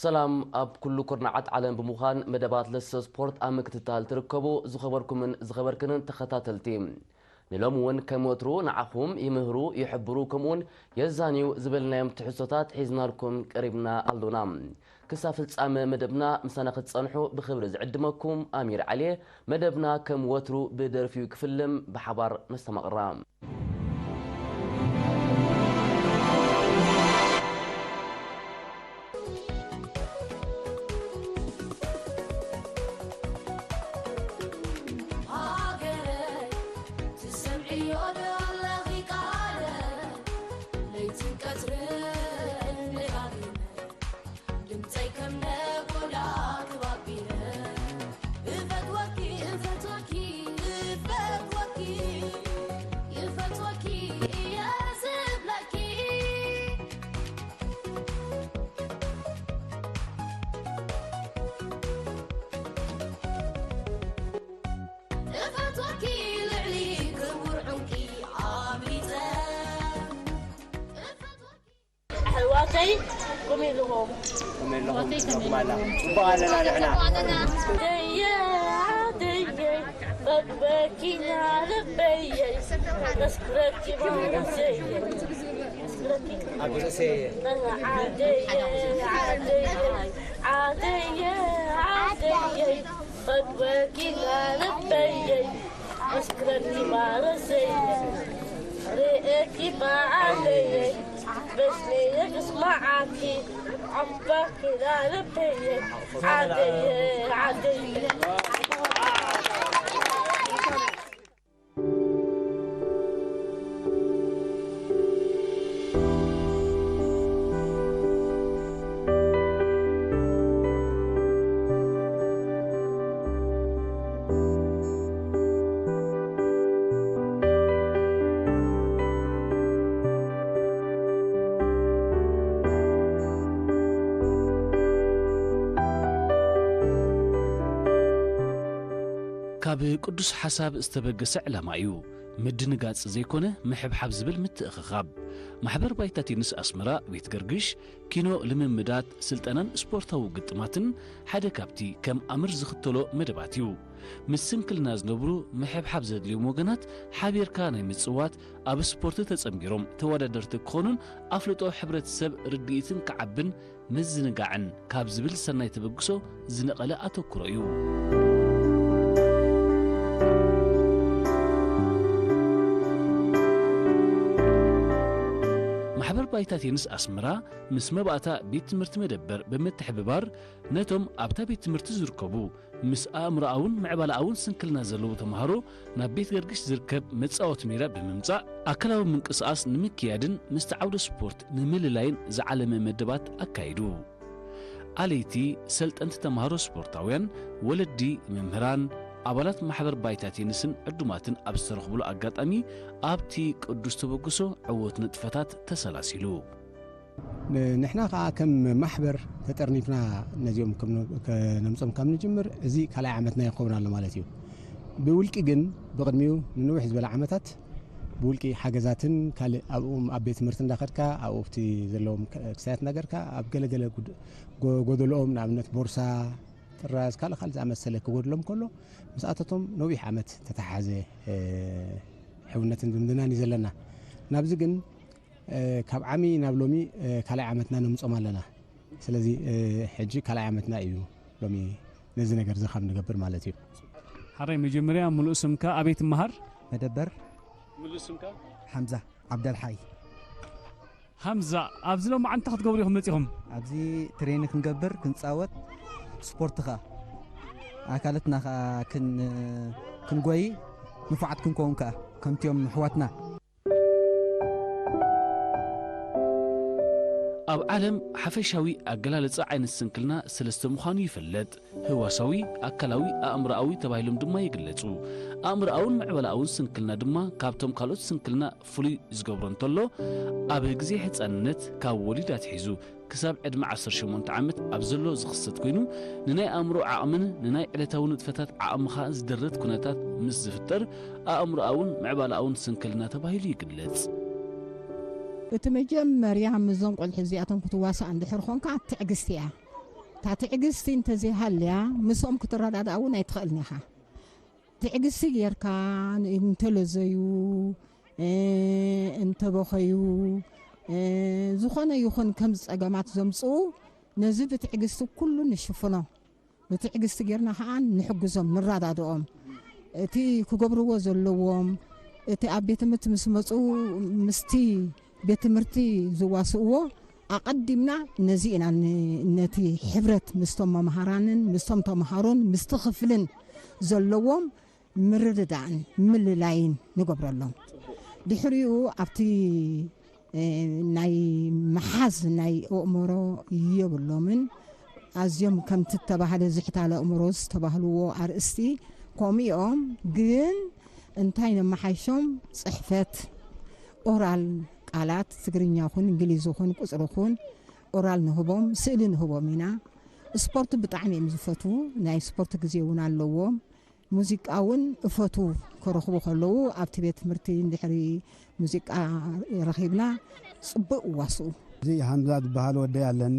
ሰላም ኣብ ኩሉ ኩርናዓት ዓለም ብምዃን መደባት ለሰ ስፖርት ኣብ ምክትታል ትርከቡ ዝኸበርኩምን ዝኸበርክንን ተኸታተልቲ። ንሎሚ እውን ከም ወትሩ ንዓኹም ይምህሩ፣ ይሕብሩ፣ ከምኡውን የዛንዩ ዝበልናዮም ትሕዝቶታት ሒዝናልኩም ቀሪብና ኣሎና። ክሳብ ፍጻመ መደብና ምሳና ክትጸንሑ ብኽብሪ ዝዕድመኩም ኣሚር ዓሊየ። መደብና ከም ወትሩ ብደርፊ ክፍልም ብሓባር ነስተማቕራ። ሃገረይ ትሰምዕዮ ዶ ኣለኺ ቃለ ለይትን ቀትርን ደጋጊመ ድምፀይ ከም ነጎዳ ክባቢረ እፈትወኪ እፈትወኪ እፈትወኪ እፈትወኪ እየ ዝብለኪ። እፈትወኪ ልዕሊ ክቡር ዕንቂ ኣብሊፀ እፈትወኪ። ኣሕዋተይ ከመይ ኣለኹም? ከመይ ኣለኹም? ኣሕዋተይ ከመይ ኣለኹም? ጽቡቕ ኣለና ንሕና። ኣደየ፣ ኣደየ፣ በበኪና ልበየ፣ መስክረኪ ማለተየ፣ መስክረኪ ኣብ ርእሰየ። ኣደየ፣ ኣደየ፣ ኣደየ፣ ኣደየ፣ በበኪና ልበየ፣ መስክረኪ ማለተየ፣ ርእየኪ ማዓለየ። በስመ የብስ መዓልቲ ዓባኪ ላለበየ ዓደየ ዓደየ። ካብ ቅዱስ ሓሳብ ዝተበገሰ ዕላማ እዩ። ምድንጋጽ ዘይኮነ፣ ምሕብሓብ ዝብል ምትእኽኻብ። ማሕበር ባይታ ቴኒስ ኣስመራ ቤት ገርግሽ፣ ኪኖ ልምምዳት፣ ስልጠናን ስፖርታዊ ግጥማትን ሓደ ካብቲ ከም ኣምር ዝኽተሎ መደባት እዩ። ምስ ስንክልና ዝነብሩ ምሕብሓብ ዘድልዮም ወገናት ሓቢርካ ናይ ምጽዋት፣ ኣብ ስፖርት ተጸንቢሮም ተወዳደርቲ ክኾኑን ኣፍልጦ ሕብረተሰብ ርድኢትን ክዓብን ምዝንጋዕን ካብ ዝብል ሰናይ ተበግሶ ዝነቐለ ኣተኩሮ እዩ። ማሕበር ባይታ ቴኒስ ኣስመራ ምስ መባእታ ቤት ትምህርቲ መደበር ብምትሕብባር ነቶም ኣብታ ቤት ትምህርቲ ዝርከቡ ምስ ኣእምሮኣውን ምዕባለኣውን ስንክልና ዘለዉ ተምሃሮ ናብ ቤት ገርግሽ ዝርከብ መጻወቲ ሜዳ ብምምጻእ ኣካላዊ ምንቅስቓስ ንምክያድን ምስቲ ዓውደ ስፖርት ንምልላይን ዝዓለመ መደባት ኣካይዱ። ኣለይቲ፣ ሰልጠንቲ ተምሃሮ ስፖርታውያን፣ ወለዲ፣ መምህራን፣ ኣባላት ማሕበር ባይታ ቴኒስን ዕዱማትን ኣብ ዝተረኽብሉ ኣጋጣሚ ኣብቲ ቅዱስ ተበግሶ ዕወት ንጥፈታት ተሰላሲሉ። ን-፣ ንሕና ከኣ ከም ማሕበር ተጠርኒፍና ነዚኦም ከም ነ-፣ ከነምጾም ካብ ንጅምር፣ እዚ ካልኣይ ዓመትና ይኸውን ኣሎ ማለት እዩ። ብውልቂ ግን ብቕድሚኡ ንንውሕ ዝበለ ዓመታት ብውልቂ ሓገዛትን ካልእ ኣብኡ ኣብ ቤት ትምህርቲ እንዳኸድካ ኣብኡ ኣብቲ ዘለዎም ክ-፣ ክስታያት እንዳገርካ ኣብ ገለገለ ጉድ-፣ ጎ-፣ ጎደልኦም ንኣብነት ቦርሳ፣ ጥራዝ፣ ካልእ ካልእ ዝኣመሰለ ክጎድሎም ከሎ ምስኣተቶም ነዊሕ ዓመት ተተሓሓዘ፣ እ፣ ሕውነትን ዝምድናን እዩ ዘለና። ናብዚ ግን እ፣ ካብ ዓሚ ናብ ሎሚ፣ እ፣ ካልኣይ ዓመትና ነምጾም ኣለና። ስለዚ፣ እ፣ ሕጂ ካልኣይ ዓመትና እዩ ሎሚ ነዚ ነገር እዚ ካብ ንገብር ማለት እዩ። ሓራይ መጀመርያ ምሉእ ስምካ ኣበይ ትመሃር? መደበር ምሉእ ስምካ? ሓምዛ ዓብደልሓይ። ሓምዛ፣ ኣብዚ ሎማዓንቲ እንታይ ክትገብሩ ኢኹም መጺኹም? ኣብዚ ትሬኒ ክንገብር፣ ክንጻወት፣ ስፖርት ኸኣ ኣካለትና ኸኣ ክን-፣ ክንጎይ ንፉዓት ክንከውን ከኣ ከምቲኦም ኣሕዋትና። ኣብ ዓለም ሓፈሻዊ ኣገላልጻ ዓይነት ስንክልና ሰለስተ ምዃኑ ይፍለጥ። ህዋሳዊ፣ ኣካላዊ፣ ኣእምሮኣዊ ተባሂሎም ድማ ይግለጹ። ኣእምሮኣውን ምዕባለኣውን ስንክልና ድማ ካብቶም ካልኦት ስንክልና ፍሉይ ዝገብሮ እንተሎ፣ ኣብ ግዜ ህጻንነት ካብ ወሊድ ኣትሒዙ ክሳብ ዕድመ ዓሰርተ ሸሞንተ ዓመት ኣብ ዘሎ ዝኽሰት ኮይኑ፣ ንናይ ኣእምሮ ዓቕምን ንናይ ዕለታዊ ንጥፈታት ዓቕምኻ ዝደርት ኩነታት ምስ ዝፍጠር፣ ኣእምሮኣውን ምዕባለኣውን ስንክልና ተባሂሉ ይግለጽ። እቲ መጀመርያ ምስዞም ቆልዑ እዚኣቶም ክትዋሳእ እንድሕር ኾንካ ትዕግስቲ እያ። እታ ትዕግስቲ እንተዘይሃልያ ምስኦም ክትረዳዳእ እውን ኣይትኽእልን ኢኻ። ትዕግስቲ ጌርካ ን-፣ እንተለዘዩ፣ እ፣ እንተበኸዩ፣ እ፣ ዝኾነ ይኹን ከም ጸገማት ዘምጽኡ ነዚ ብትዕግስቲ ኩሉ ንሽፍኖ። ብትዕግስቲ ጌርና ኸኣ ንሕግዞም፣ ንረዳድኦም። እቲ ክገብርዎ ዘለዎም፣ እቲ ኣብ ቤት ትምህርቲ ምስ መጹ ምስቲ ቤት ትምህርቲ ዝዋስእዎ ኣቐዲምና ነዚ ኢና ን-፣ ነቲ ሕብረት ምስቶም መምሃራንን ምስቶም ተምሃሮን ምስቲ ክፍልን ዘለዎም ምርድዳእን ምልላይን ንገብረሎም። ድሕሪኡ ኣብቲ፣ እ፣ ናይ ምሓዝ ናይ ኣእምሮ የብሎምን። ኣዝዮም ከምቲ እተባህለ ዝሕታለ ኣእምሮ ዝተባህልዎ ኣርእስቲ ከምኡ እዮም። ግን እንታይ ነመሓይሾም? ጽሕፈት፣ ኦራል ቃላት፣ ትግርኛ ኹን እንግሊዝ ኹን ቁጽሪ ኹን ኦራል ንህቦም፣ ስእሊ ንህቦም ኢና። ስፖርት ብጣዕሚ እዮም ዝፈትዉ። ናይ ስፖርት ግዜ እውን ኣለዎም። ሙዚቃ እውን እፈቱ ክረኽቡ ከለዉ ኣብቲ ቤት ትምህርቲ እንድሕሪ ሙዚቃ ረኺብና ጽቡቕ ይዋስኡ። እዚ ሃምዛ ዝበሃል ወደይ ኣለኒ።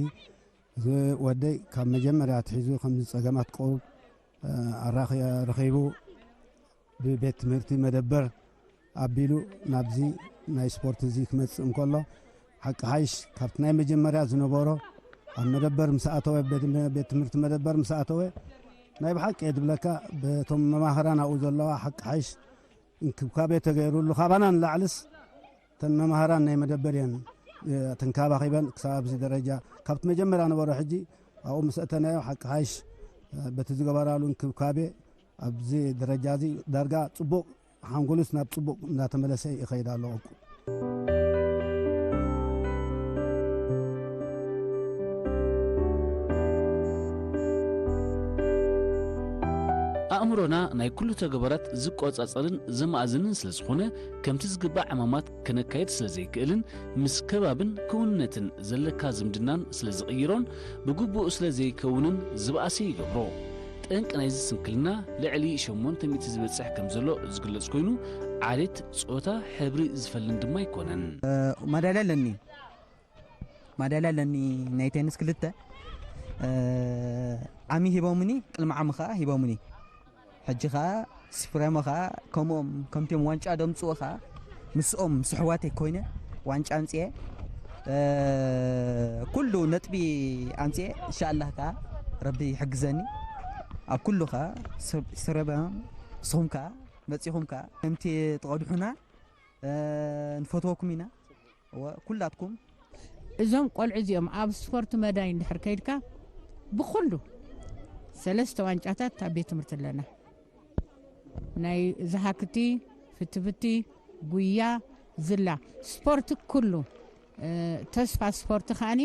እዚ ወደይ ካብ መጀመርያ ኣትሒዙ ከምዚ ጸገማት ቁሩብ፣ እ፣ ኣራኺ-፣ ረኺቡ ብቤት ትምህርቲ መደበር ኣቢሉ ናብዚ ናይ ስፖርት እዚ ክመጽእ እንከሎ፣ ሓቂ ሓይሽ ካብቲ ናይ መጀመርያ ዝነበሮ ኣብ መደበር ምስ ኣተወ፣ ቤት፣ ቤት ትምህርቲ መደበር ምስ ኣተወ፣ ናይ ብሓቂ እየ ዝብለካ፣ በቶም መማህራን ኣብኡ ዘለዋ ሓቂ ሓይሽ እንክብካቤ ተገይሩሉ፣ ካባና ንላዕልስ እተን መማህራን ናይ መደበር እየን፣ እ፣ ተንካባኺበን ክሳብ ኣብዚ ደረጃ፣ ካብቲ መጀመርያ ነበሮ ሕጂ ኣብኡ ምስ እተናዮ ሓቂ ሓይሽ፣ እ፣ በቲ ዝገበራሉ እንክብካቤ ኣብዚ ደረጃ እዚ ዳርጋ ጽቡቕ ሓንጎሉስ ናብ ጽቡቕ እንዳተመለሰ ይኸይድ ኣሎ። ኣእምሮና ናይ ኩሉ ተግባራት ዝቆጻጸርን ዘማእዝንን ስለ ዝኾነ፣ ከምቲ ዝግባእ ዕማማት ከነካይድ ስለ ዘይክእልን፣ ምስ ከባብን ክውንነትን ዘለካ ዝምድናን ስለ ዝቕይሮን፣ ብግቡእ ስለ ዘይከውንን ዝበኣሰ ይገብሮ። ጠንቂ ናይዚ ስንክልና ልዕሊ ሸሞንተ ሚእቲ ዝበጽሕ ከም ዘሎ ዝግለጽ ኮይኑ፣ ዓሌት፣ ጾታ፣ ሕብሪ ዝፈልን ድማ ኣይኮነን። ማዳልያ ኣለኒ፣ ማዳልያ ኣለኒ ናይ ቴኒስ ክልተ። እ፣ ዓሚ ሂቦምኒ፣ ቅድሚ ዓሚ ኸኣ ሂቦምኒ። ሕጂ ኸኣ ስፍሬሞ ኸኣ ከምኦም፣ ከምቲኦም ዋንጫ ደምጽኡ ኸኣ ምስኦም ስሕዋተይ ኮይነ ዋንጫ ኣምጽኤ። እ፣ ኩሉ ነጥቢ ኣምጽኤ። እንሻኣላህ ከኣ ረቢ ይሕግዘኒ። ኣብ ኩሉ ኸኣ ስር-፣ ስሬሞ ንስኹም ከኣ መጺኹም ከኣ ከምቲ ትቐድሑና፣ እ፣ ንፈትወኩም ኢና። እወ፣ ኩላትኩም። እዞም ቆልዑ እዚኦም ኣብ ስፖርት መዳይ እንድሕር ከይድካ፣ ብኹሉ ሰለስተ ዋንጫታት ኣብ ቤት ትምህርቲ ኣለና። ናይ ዝሃክቲ፣ ፍትፍቲ፣ ጉያ፣ ዝላ፣ ስፖርት ኩሉ። እ፣ ተስፋ ስፖርት ከኣኒ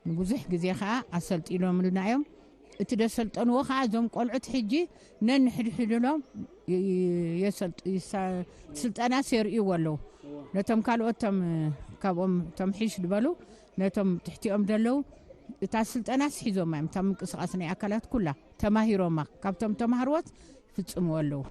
ንብዙሕ ግዜ ከኣ ኣሰልጢኖምልና እዮም። እቲ ደሰልጠንዎ ከኣ እዞም ቆልዑት ሕጂ ነንሕድሕድሎም ይ-፣ ይ-፣ የሰልጥ-፣ ይሳ-፣ ስልጠናስ የርእይዎ ኣለዉ። ነቶም ካልኦት ቶም፣ ካብኦም ቶም ሕሽ ዝበሉ፣ ነቶም ትሕቲኦም ዘለዉ እታ ስልጠናስ ሒዞማ እዮም። እታ ምንቅስቓስ ናይ ኣካላት ኩላ ተማሂሮማ። ካብቶም ተማህርዎት ይፍጽምዎ ኣለዉ።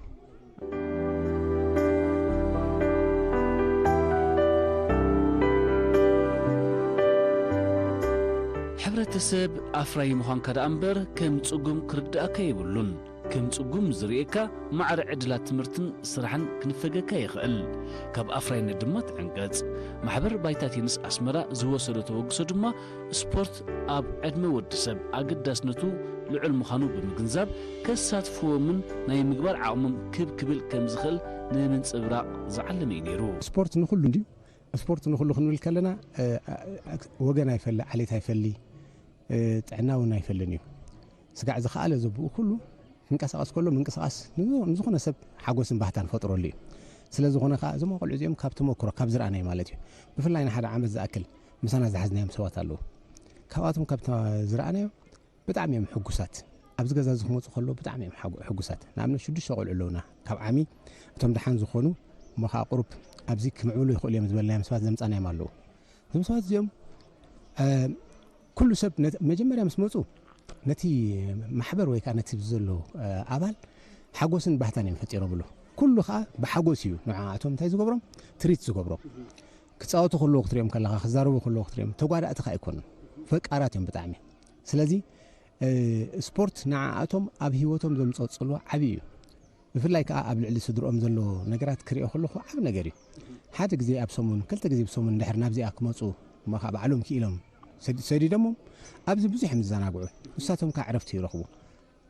ሕብረተሰብ ኣፍራዪ ምዃንካ ደኣ እምበር ከም ጽጉም ክርድኣካ የብሉን። ከም ጽጉም ዝርእየካ ማዕረ ዕድላት ትምህርትን ስራሕን ክንፈገካ ይኽእል። ካብ ኣፍራይነት ድማ ትዕንቀጽ። ማሕበር ባይታ ቴኒስ ኣስመራ ዝወሰዶ ተበግሶ ድማ ስፖርት ኣብ ዕድመ ወዲ ሰብ ኣገዳስነቱ ልዑል ምዃኑ ብምግንዛብ፣ ከሳትፍዎምን ናይ ምግባር ዓቕሞም ክብ ክብል ከም ዝኽእል ንምንጽብራቕ ዝዓለመ እዩ ነይሩ። ስፖርት ንኹሉ እንድዩ። ስፖርት ንኹሉ ክንብል ከለና፣ እ፣ እ፣ ወገን ኣይፈሊ፣ ዓሌት ኣይፈሊ፣ እ፣ ጥዕና እውን ኣይፈልን እዩ። ስጋዕ ዝኸኣለ ዘብኡ ኩሉ ክንቀሳቐስ ከሎ ምንቅስቓስ ንዝ-፣ ንዝኾነ ሰብ ሓጎስን ባህታን ፈጥረሉ እዩ። ስለ ዝኾነ ከኣ እዞም ቆልዑ እዚኦም ካብ ተመክሮ፣ ካብ ዝረኣናዮ ማለት እዩ። ብፍላይ ንሓደ ዓመት ዝኣክል ምሳና ዝሓዝናዮም ሰባት ኣለዉ። ካብኣቶም ካብ ተ-፣ ዝረኣናዮ ብጣዕሚ እዮም ሕጉሳት። ኣብዚ ገዛ እዚ ክመጹ ከለዉ ብጣዕሚ እዮም ሓጉ-፣ ሕጉሳት። ንኣብነት ሽዱሽተ ቆልዑ ኣለዉና። ካብ ዓሚ እቶም ደሓን ዝኾኑ እሞ ከኣ ቁሩብ ኣብዚ ክምዕብሉ ይኽእሉ እዮም ዝበልናዮም ሰባት ዘምጻናዮም ኣለዉ። እዞም ሰባት እዚኦም፣ እ፣ ኩሉ ሰብ ነት-፣ መጀመርያ ምስ መጹ ነቲ ማሕበር ወይ ከኣ ነቲ ዘሎ፣ እ፣ ኣባል ሓጎስን ባህታን እዮም ፈጢሮምሉ። ኩሉ ከኣ ብሓጎስ እዩ ንዓኣቶም እንታይ ዝገብሮም? ትሪት ዝገብሮም። ክጻወቱ ከለዉ ክትሪኦም ከለኻ፣ ክዛረቡ ከለዉ ክትሪኦም፣ ተጓዳእቲ ከኣ ኣይኮኑን። ፈቃራት እዮም ብጣዕሚ። ስለዚ ስፖርት ንዓኣቶም ኣብ ህይወቶም ዘምፅኦ ፅልዋ ዓብዪ እዩ። ብፍላይ ከዓ ኣብ ልዕሊ ስድርኦም ዘሎ ነገራት ክሪኦ ከለኹ ዓብ ነገር እዩ። ሓደ ግዜ ኣብ ሰሙን ክልተ ግዜ ብሰሙን እንድሕር ናብዚኣ ክመፁ እሞ ከዓ ባዕሎም ክኢሎም ሰዲዶሞም ኣብዚ ብዙሕ እዮም ዝዘናግዑ። ንሳቶም ከዓ ዕረፍቲ ይረኽቡ።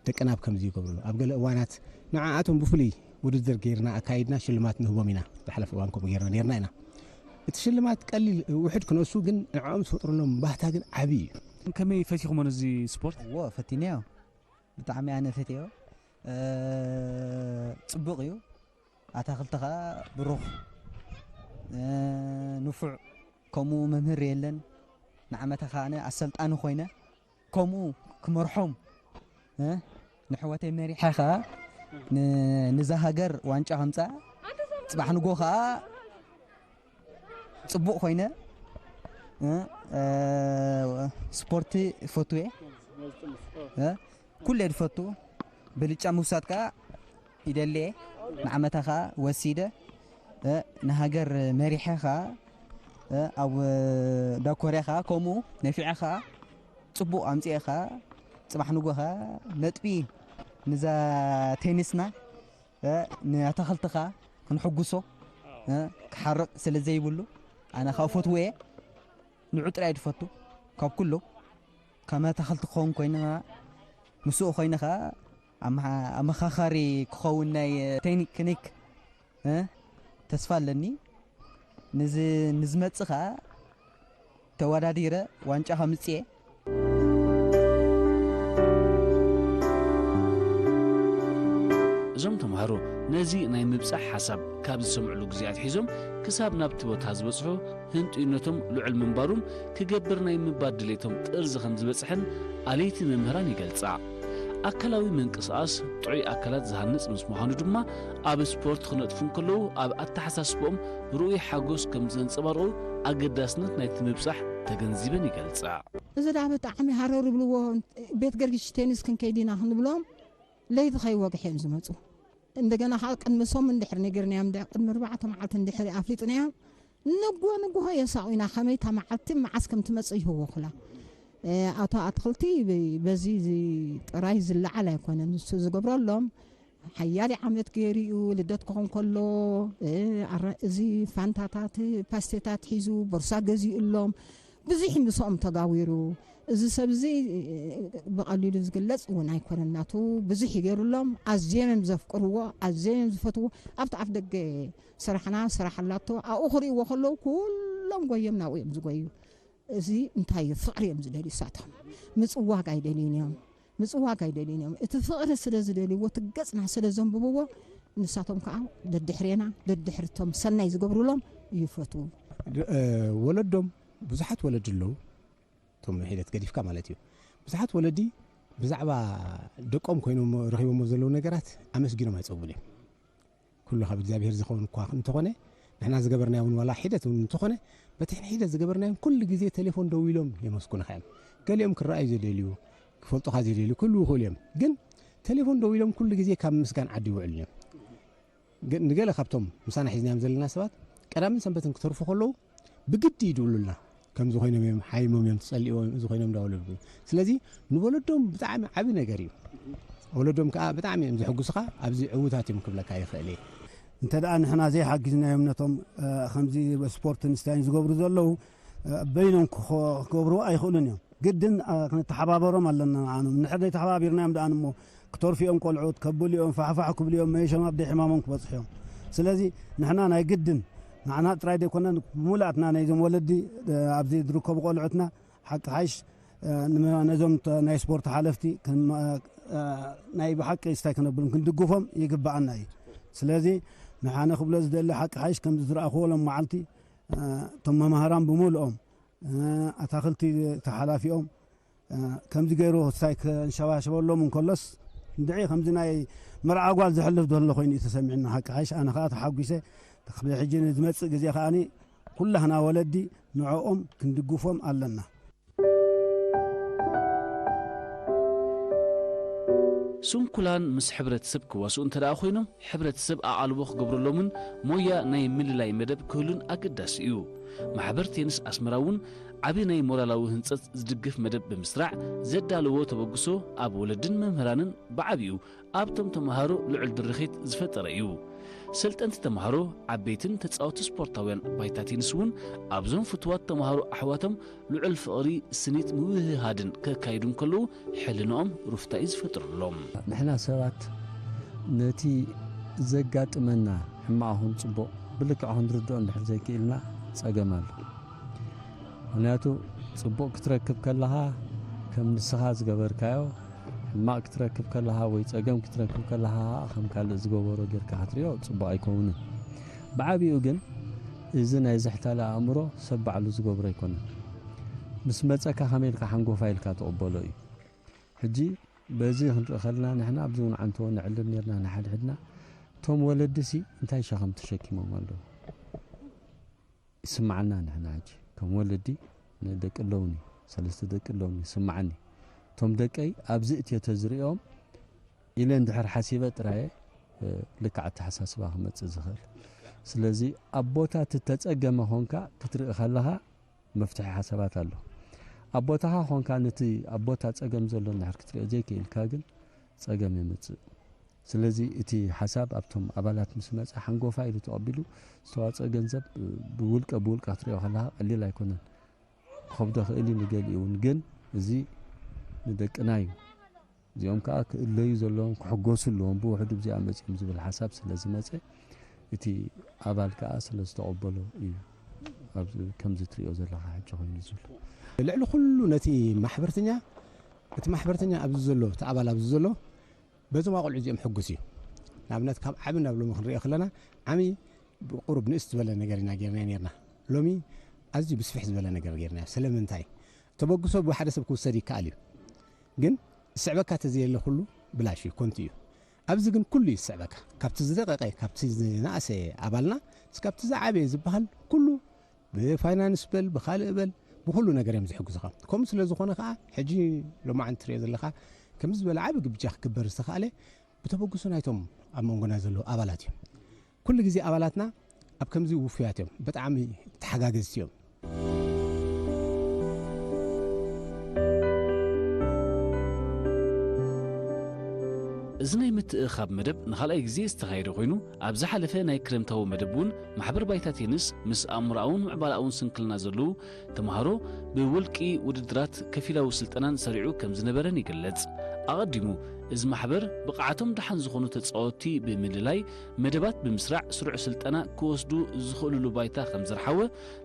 ደቅና ኣብ ከምዚ ይገብሩሉ ኣብ ገለ እዋናት ንዓኣቶም ብፍሉይ ውድድር ገይርና ኣካይድና ሽልማት ንህቦም ኢና። ዝሓለፈ እዋን ከምኡ ገይርና ነርና ኢና። እቲ ሽልማት ቀሊል ውሕድ ክነሱ ግን ንዕኦም ዝፈጥረሎም ባህታ ግን ዓብዪ እዩ። ከመይ ፈቲኹሞ ነዚ ስፖርት? እዎ ፈቲነዮ። ብጣዕሚ ኣነ ፈትዮ። ጽቡቕ እዩ። ኣታኽልቲ ኸኣ ብሩኽ፣ ንፉዕ፣ ከምኡ መምህር የለን። ንዓመታ ኸኣ ኣነ ኣሰልጣኒ ኮይነ ከምኡ ክመርሖም፣ ንሕወተይ መሪሐ ኸኣ ንዛ ሃገር ዋንጫ ከምጻ። ጽባሕ ንጎ ኸኣ ጽቡቕ ኮይነ። ስፖርቲ ፈትየ። ኩለ ዝፈቱ ብልጫ ምውሳድ ከኣ ይደልየ። ንዓመታ ከኣ ወሲደ ንሃገር መሪሐ ከኣ ኣብ ዳኮርያ ከኣ ከምኡ ነፊዐ ከኣ ጽቡቕ ኣምጺኤ ከኣ ጽባሕ ንጎ ከኣ ነጥቢ ንዛ ቴኒስና ንኣታኽልቲ ከኣ ክንሕጉሶ ክሓርቕ ስለ ዘይብሉ ኣነ ከኣ ፈትወየ። ንዑ ጥራይ ድፈቱ ካብ ኩሉ ከም ኣታኽልቲ ክኸውን ኮይኑ ኸዓ ምስኡ ኮይኑ ኸዓ ኣመሓ- ኣመኻኻሪ ክኸውን ናይ ቴክኒክ ተስፋ ኣለኒ። ንዝ- ንዝመጽእ ኸዓ ተወዳዲረ ዋንጫ ከምጽእ እየ። እዞም ተምሃሮ ነዚ ናይ ምብጻሕ ሓሳብ ካብ ዝሰምዕሉ ግዜ ኣትሒዞም ክሳብ ናብቲ ቦታ ዝበጽሑ ህንጡይነቶም ልዑል ምንባሩን ክገብር ናይ ምንባር ድሌቶም ጥርዚ ከም ዝበጽሐን ኣለይቲ መምህራን ይገልጻ። ኣካላዊ ምንቅስቓስ ጥዑይ ኣካላት ዝሃንጽ ምስ ምዃኑ ድማ ኣብ ስፖርት ክነጥፉ እንከለዉ ኣብ ኣተሓሳስብኦም ርኡይ ሓጎስ ከም ዘንጸባርቑ ኣገዳስነት ናይቲ ምብጻሕ ተገንዚበን ይገልጻ። እዚ ደኣ ብጣዕሚ ሃረር ይብልዎ ቤት ገርጊሽ ቴኒስ ክንከይድ ኢና ክንብሎም ለይቲ ከይወግሐ እዮም ዝመፁ። እንደገና ከዓ ቅድሚ ሰሙን እንድሕር ነጊርናዮም እንድሕር ቅድሚ ኣርባዕተ መዓልቲ እንድሕር ኣፍሊጥናዮም ንግሆ ንግሆ የሳቑና ከመይ እታ መዓልቲ መዓስ ከም ትመፅእ ይህወኹላ። ኣቶ ኣትክልቲ በዚ ጥራይ ዝለዓል ኣይኮነን ንሱ ዝገብረሎም ሓያሊ ዓመት ገይሩ እዩ ልደት ክኾን ከሎ እዚ ፋንታታት ፓስቴታት ሒዙ ቦርሳ ገዚኡሎም ብዙሕ ምስኦም ተጋዊሩ። እዚ ሰብ እዚ ብቐሊሉ ዝግለጽ እውን ኣይኮነን። ናቱ ብዙሕ ይገይሩሎም። ኣዝዮም እዮም ዘፍቅርዎ፣ ኣዝዮም እዮም ዝፈትዎ። ኣብቲ ኣፍ ደገ ስራሕና ስራሕ ኣላቶ ኣብኡ ክርእይዎ ከለዉ ኩሎም ጎዮም ናብኡ እዮም ዝጎዩ። እዚ እንታይ እዩ ፍቕሪ እዮም ዝደልዩ እሳቶም። ምጽዋግ ኣይደልዩን እዮም። ምጽዋግ ኣይደልዩን እዮም። እቲ ፍቕሪ ስለ ዝደልይዎ እቲ ገጽና ስለ ዘንብብዎ ንሳቶም ከዓ ደድሕሬና ደድሕርቶም ሰናይ ዝገብሩሎም ይፈትዉ። ወለዶም ብዙሓት ወለዲ ኣለዉ። እቶም ሒደት ገዲፍካ ማለት እዩ። ብዙሓት ወለዲ ብዛዕባ ደቆም ኮይኖም ረኺቦሞ ዘለዉ ነገራት ኣመስጊኖም ኣይጸግቡን እዮም። ኩሉ ካብ እግዚኣብሔር ዝኸውን እኳ እንተኾነ ንሕና ዝገበርናዮ እውን ዋላ ሒደት እውን እንተኾነ በቲ ሕንሒደት ዝገበርናዮም ኩሉ ግዜ ቴሌፎን ደዊሎም የመስኩንኻ እዮም። ገሊኦም ክረኣዩ ዝደልዩ ክፈልጡኻ ዝደልዩ ክህልዉ ይኽእሉ እዮም። ግን ቴሌፎን ደዊሎም ኩሉ ግዜ ካብ ምስጋን ዓዲ ይውዕሉን እዮም። ንገለ ካብቶም ምሳና ሒዝናዮም ዘለና ሰባት ቀዳምን ሰንበትን ክተርፉ ከለዉ ብግዲ ይድውሉልና። ከምዚ ኮይኖም እዮም ሓይሞም እዮም ተጸሊዎም እዚ ኮይኖም እንዳበሉ ይብሉ። ስለዚ ንወለዶም ብጣዕሚ ዓቢ ነገር እዩ። ወለዶም ከዓ ብጣዕሚ እዮም ዘሐጉስኻ ኣብዚ ዕዉታት እዮም ክብለካ ይኽእል እየ። እንተ ደኣ ንሕና ዘይሓጊዝናዮም ነቶም ከምዚ ስፖርትን ስታይን ዝገብሩ ዘለዉ በይኖም ክገብርዎ ኣይኽእሉን እዮም። ግድን ክንተሓባበሮም ኣለና ንዓኖም። እንድሕር ዘይተሓባቢርናዮም ደኣ እሞ ክተርፉ እዮም ቆልዑት፣ ከብሉ እዮም፣ ፋሕፋሕ ክብሉ እዮም፣ መይሾም ኣብ ደይ ሕማሞም ክበጽሑ እዮም። ስለዚ ንሕና ናይ ግድን ንዓና ጥራይ ዘይኮነ ብሙሉኣትና ናይዞም ወለዲ ኣብዚ ዝርከቡ ቆልዑትና ሓቂ ሓይሽ ነዞም ናይ ስፖርት ሓለፍቲ ናይ ብሓቂ ስታይ ክነብሎም ክንድግፎም ይግብኣና እዩ። ስለዚ ንሓነ ክብሎ ዝደሊ ሓቂ ሓይሽ ከምዚ ዝረኣኽዎ ሎም መዓልቲ እቶም መማህራን ብሙሉኦም ኣታኽልቲ ተሓላፊኦም ከምዚ ገይሩ ክሳይ ከንሸባሸበሎም እንከሎስ እንድዒ ከምዚ ናይ መርዓ ጓል ዘሕልፍ ዘሎ ኮይኑ እዩ ተሰሚዕና። ሓቂ ሓይሽ ኣነ ከዓ ተሓጒሰ። ሕጂ ንዝመፅእ ግዜ ከዓኒ ኩላህና ወለዲ ንዕኦም ክንድግፎም ኣለና። ስንኩላን ምስ ሕብረተሰብ ክዋስኡ እንተ ደኣ ኮይኖም፣ ሕብረተሰብ ኣቓልቦ ክገብረሎምን ሞያ ናይ ምልላይ መደብ ክህሉን ኣገዳሲ እዩ። ማሕበር ቴንስ ኣስመራ እውን ዓቢ ናይ ሞራላዊ ህንጸት ዝድግፍ መደብ ብምስራዕ ዘዳለዎ ተበግሶ ኣብ ወለድን መምህራንን ብዓቢኡ ኣብቶም ተመሃሮ ልዑል ድርኺት ዝፈጠረ እዩ። ሰልጠንቲ ተምሃሮ፣ ዓበይትን ተጻወቲ ስፖርታውያን ባይታ ቴኒስ እውን ኣብዞም ፍቱዋት ተምሃሮ ኣሕዋቶም ልዑል ፍቕሪ፣ ስኒት ምውህሃድን ከካይዱ እንከለዉ ሕልናኦም ሩፍታ እዩ ዝፈጥረሎም። ንሕና ሰባት ነቲ ዘጋጥመና ሕማቕ ኹን ጽቡቕ ብልክዕ ክንርድኦ እንድሕር ዘይክኢልና ጸገም ኣሎ። ምኽንያቱ ጽቡቕ ክትረክብ ከለኻ ከም ንስኻ ዝገበርካዮ፣ ሕማቕ ክትረክብ ከለኻ ወይ ጸገም ክትረክብ ከለኻ ከም ካልእ ዝገበሮ ጌርካ ክትሪኦ ጽቡቕ ኣይከውንን። ብዓቢኡ ግን እዚ ናይ ዝሕታለ ኣእምሮ ሰብ ባዕሉ ዝገብሮ ኣይኮነን። ምስ መጸካ ከመይ ኢልካ ሓንጎፋ ኢልካ ትቕበሎ እዩ። ሕጂ በዚ ክንርኢ ከለና ንሕና ኣብዚ እውን ዓንተቦ ነዕልል ኔርና ንሓድሕድና። እቶም ወለድሲ እንታይ ሸኸም ተሸኪሞም ኣለዉ? ይስምዓና ንሕና ሕጂ ከም ወለዲ ንደቂ ኣለውኒ፣ ሰለስተ ደቂ ኣለውኒ ይስምዓኒ። እቶም ደቀይ ኣብዚ እትዮ ተዝርእዮም ኢለ እንድሕር ሓሲበ ጥራየ፣ እ፣ ልክዕ ኣተሓሳስባ ክመጽእ ዝኽእል። ስለዚ ኣብ ቦታ እቲ ተጸገመ ኾንካ ክትርኢ ከለኻ መፍትሒ ሓሳባት ኣሎ። ኣብ ቦታኻ ኾንካ ነቲ ኣብ ቦታ ጸገም ዘሎ እንድሕር ክትርእዮ ዘይክኢልካ ግን ጸገም የምጽእ። ስለዚ እቲ ሓሳብ ኣብቶም ኣባላት ምስ መጸ ሓንጎፋ ኢሉ ተቐቢሉ ዝተዋጽኦ ገንዘብ ብውልቀ ብውልቀ ክትርእዮ ከለኻ ቀሊል ኣይኮነን። ክኸብዶ ክእል እዩ ንገሊኡ እውን፣ ግን እዚ ንደቅና እዩ። እዚኦም ከኣ ክእለዩ ዘለዎም ክሕጎሱ ኣለዎም፣ ብውሕዱ ብዚኣ መጺኦም ዝብል ሓሳብ ስለ ዝመጸ እቲ ኣባል ከኣ ስለ ዝተቐበሎ እዩ ኣብዚ ከምዚ ትርእዮ ዘለኻ ሕጂ ኮይኑ ዝብል። ልዕሊ ኩሉ ነቲ ማሕበርተኛ፣ እቲ ማሕበርተኛ ኣብዚ ዘሎ፣ እቲ ኣባል ኣብዚ ዘሎ በዞም ኣቆልዑ እዚኦም ሕጉስ እዩ። ንኣብነት ካብ ዓቢ ናብ ሎሚ ክንሪኦ ከለና ዓሚ ብቁሩብ ንእስ ዝበለ ነገር ኢና ጌርና ኔርና። ሎሚ ኣዝዩ ብስፍሕ ዝበለ ነገር ጌርና። ስለምንታይ? ተበግሶ ብሓደ ሰብ ክውሰድ ይከኣል እዩ። ግን ዝስዕበካ ተዘየለ ኩሉ ብላሽ እዩ፣ ኮንቱ እዩ። ኣብዚ ግን ኩሉ እዩ ዝስዕበካ። ካብቲ ዝደቀቀ፣ ካብቲ ዝነኣሰ ኣባልና እስካብቲ ዝዓበየ ዝበሃል ኩሉ ብፋይናንስ በል፣ ብኻልእ በል፣ ብኹሉ ነገር እዮም ዝሕግዙኻ። ከምኡ ስለ ዝኾነ ኸዓ፣ ሕጂ ሎማዓንቲ ትሪኦ ዘለኻ፣ ከምዚ ዝበለ ዓቢ ግብጃ ክግበር ዝተኻእለ፣ ብተበግሶ ናይቶም ኣብ መንጎና ዘለዉ ኣባላት እዮም። ኩሉ ግዜ ኣባላትና ኣብ ከምዚ ውፉያት እዮም፣ ብጣዕሚ ተሓጋገዝቲ እዮም። እዚ ናይ ምትእኻብ መደብ ንኻልኣይ ግዜ ዝተኻየደ ኮይኑ፣ ኣብ ዝሓለፈ ናይ ክረምታዊ መደብ እውን ማሕበር ባይታ ቴንስ ምስ ኣእምሮኣውን ምዕባለኣውን ስንክልና ዘለዉ ተምሃሮ ብውልቂ ውድድራት ከፊላዊ ስልጠናን ሰሪዑ ከም ዝነበረን ይግለጽ። ኣቐዲሙ፣ እዚ ማሕበር ብቕዓቶም ደሓን ዝኾኑ ተጻወትቲ ብምልላይ፣ መደባት ብምስራዕ ስሩዕ ስልጠና ክወስዱ ዝኽእሉሉ ባይታ ከም ዘርሓወ፣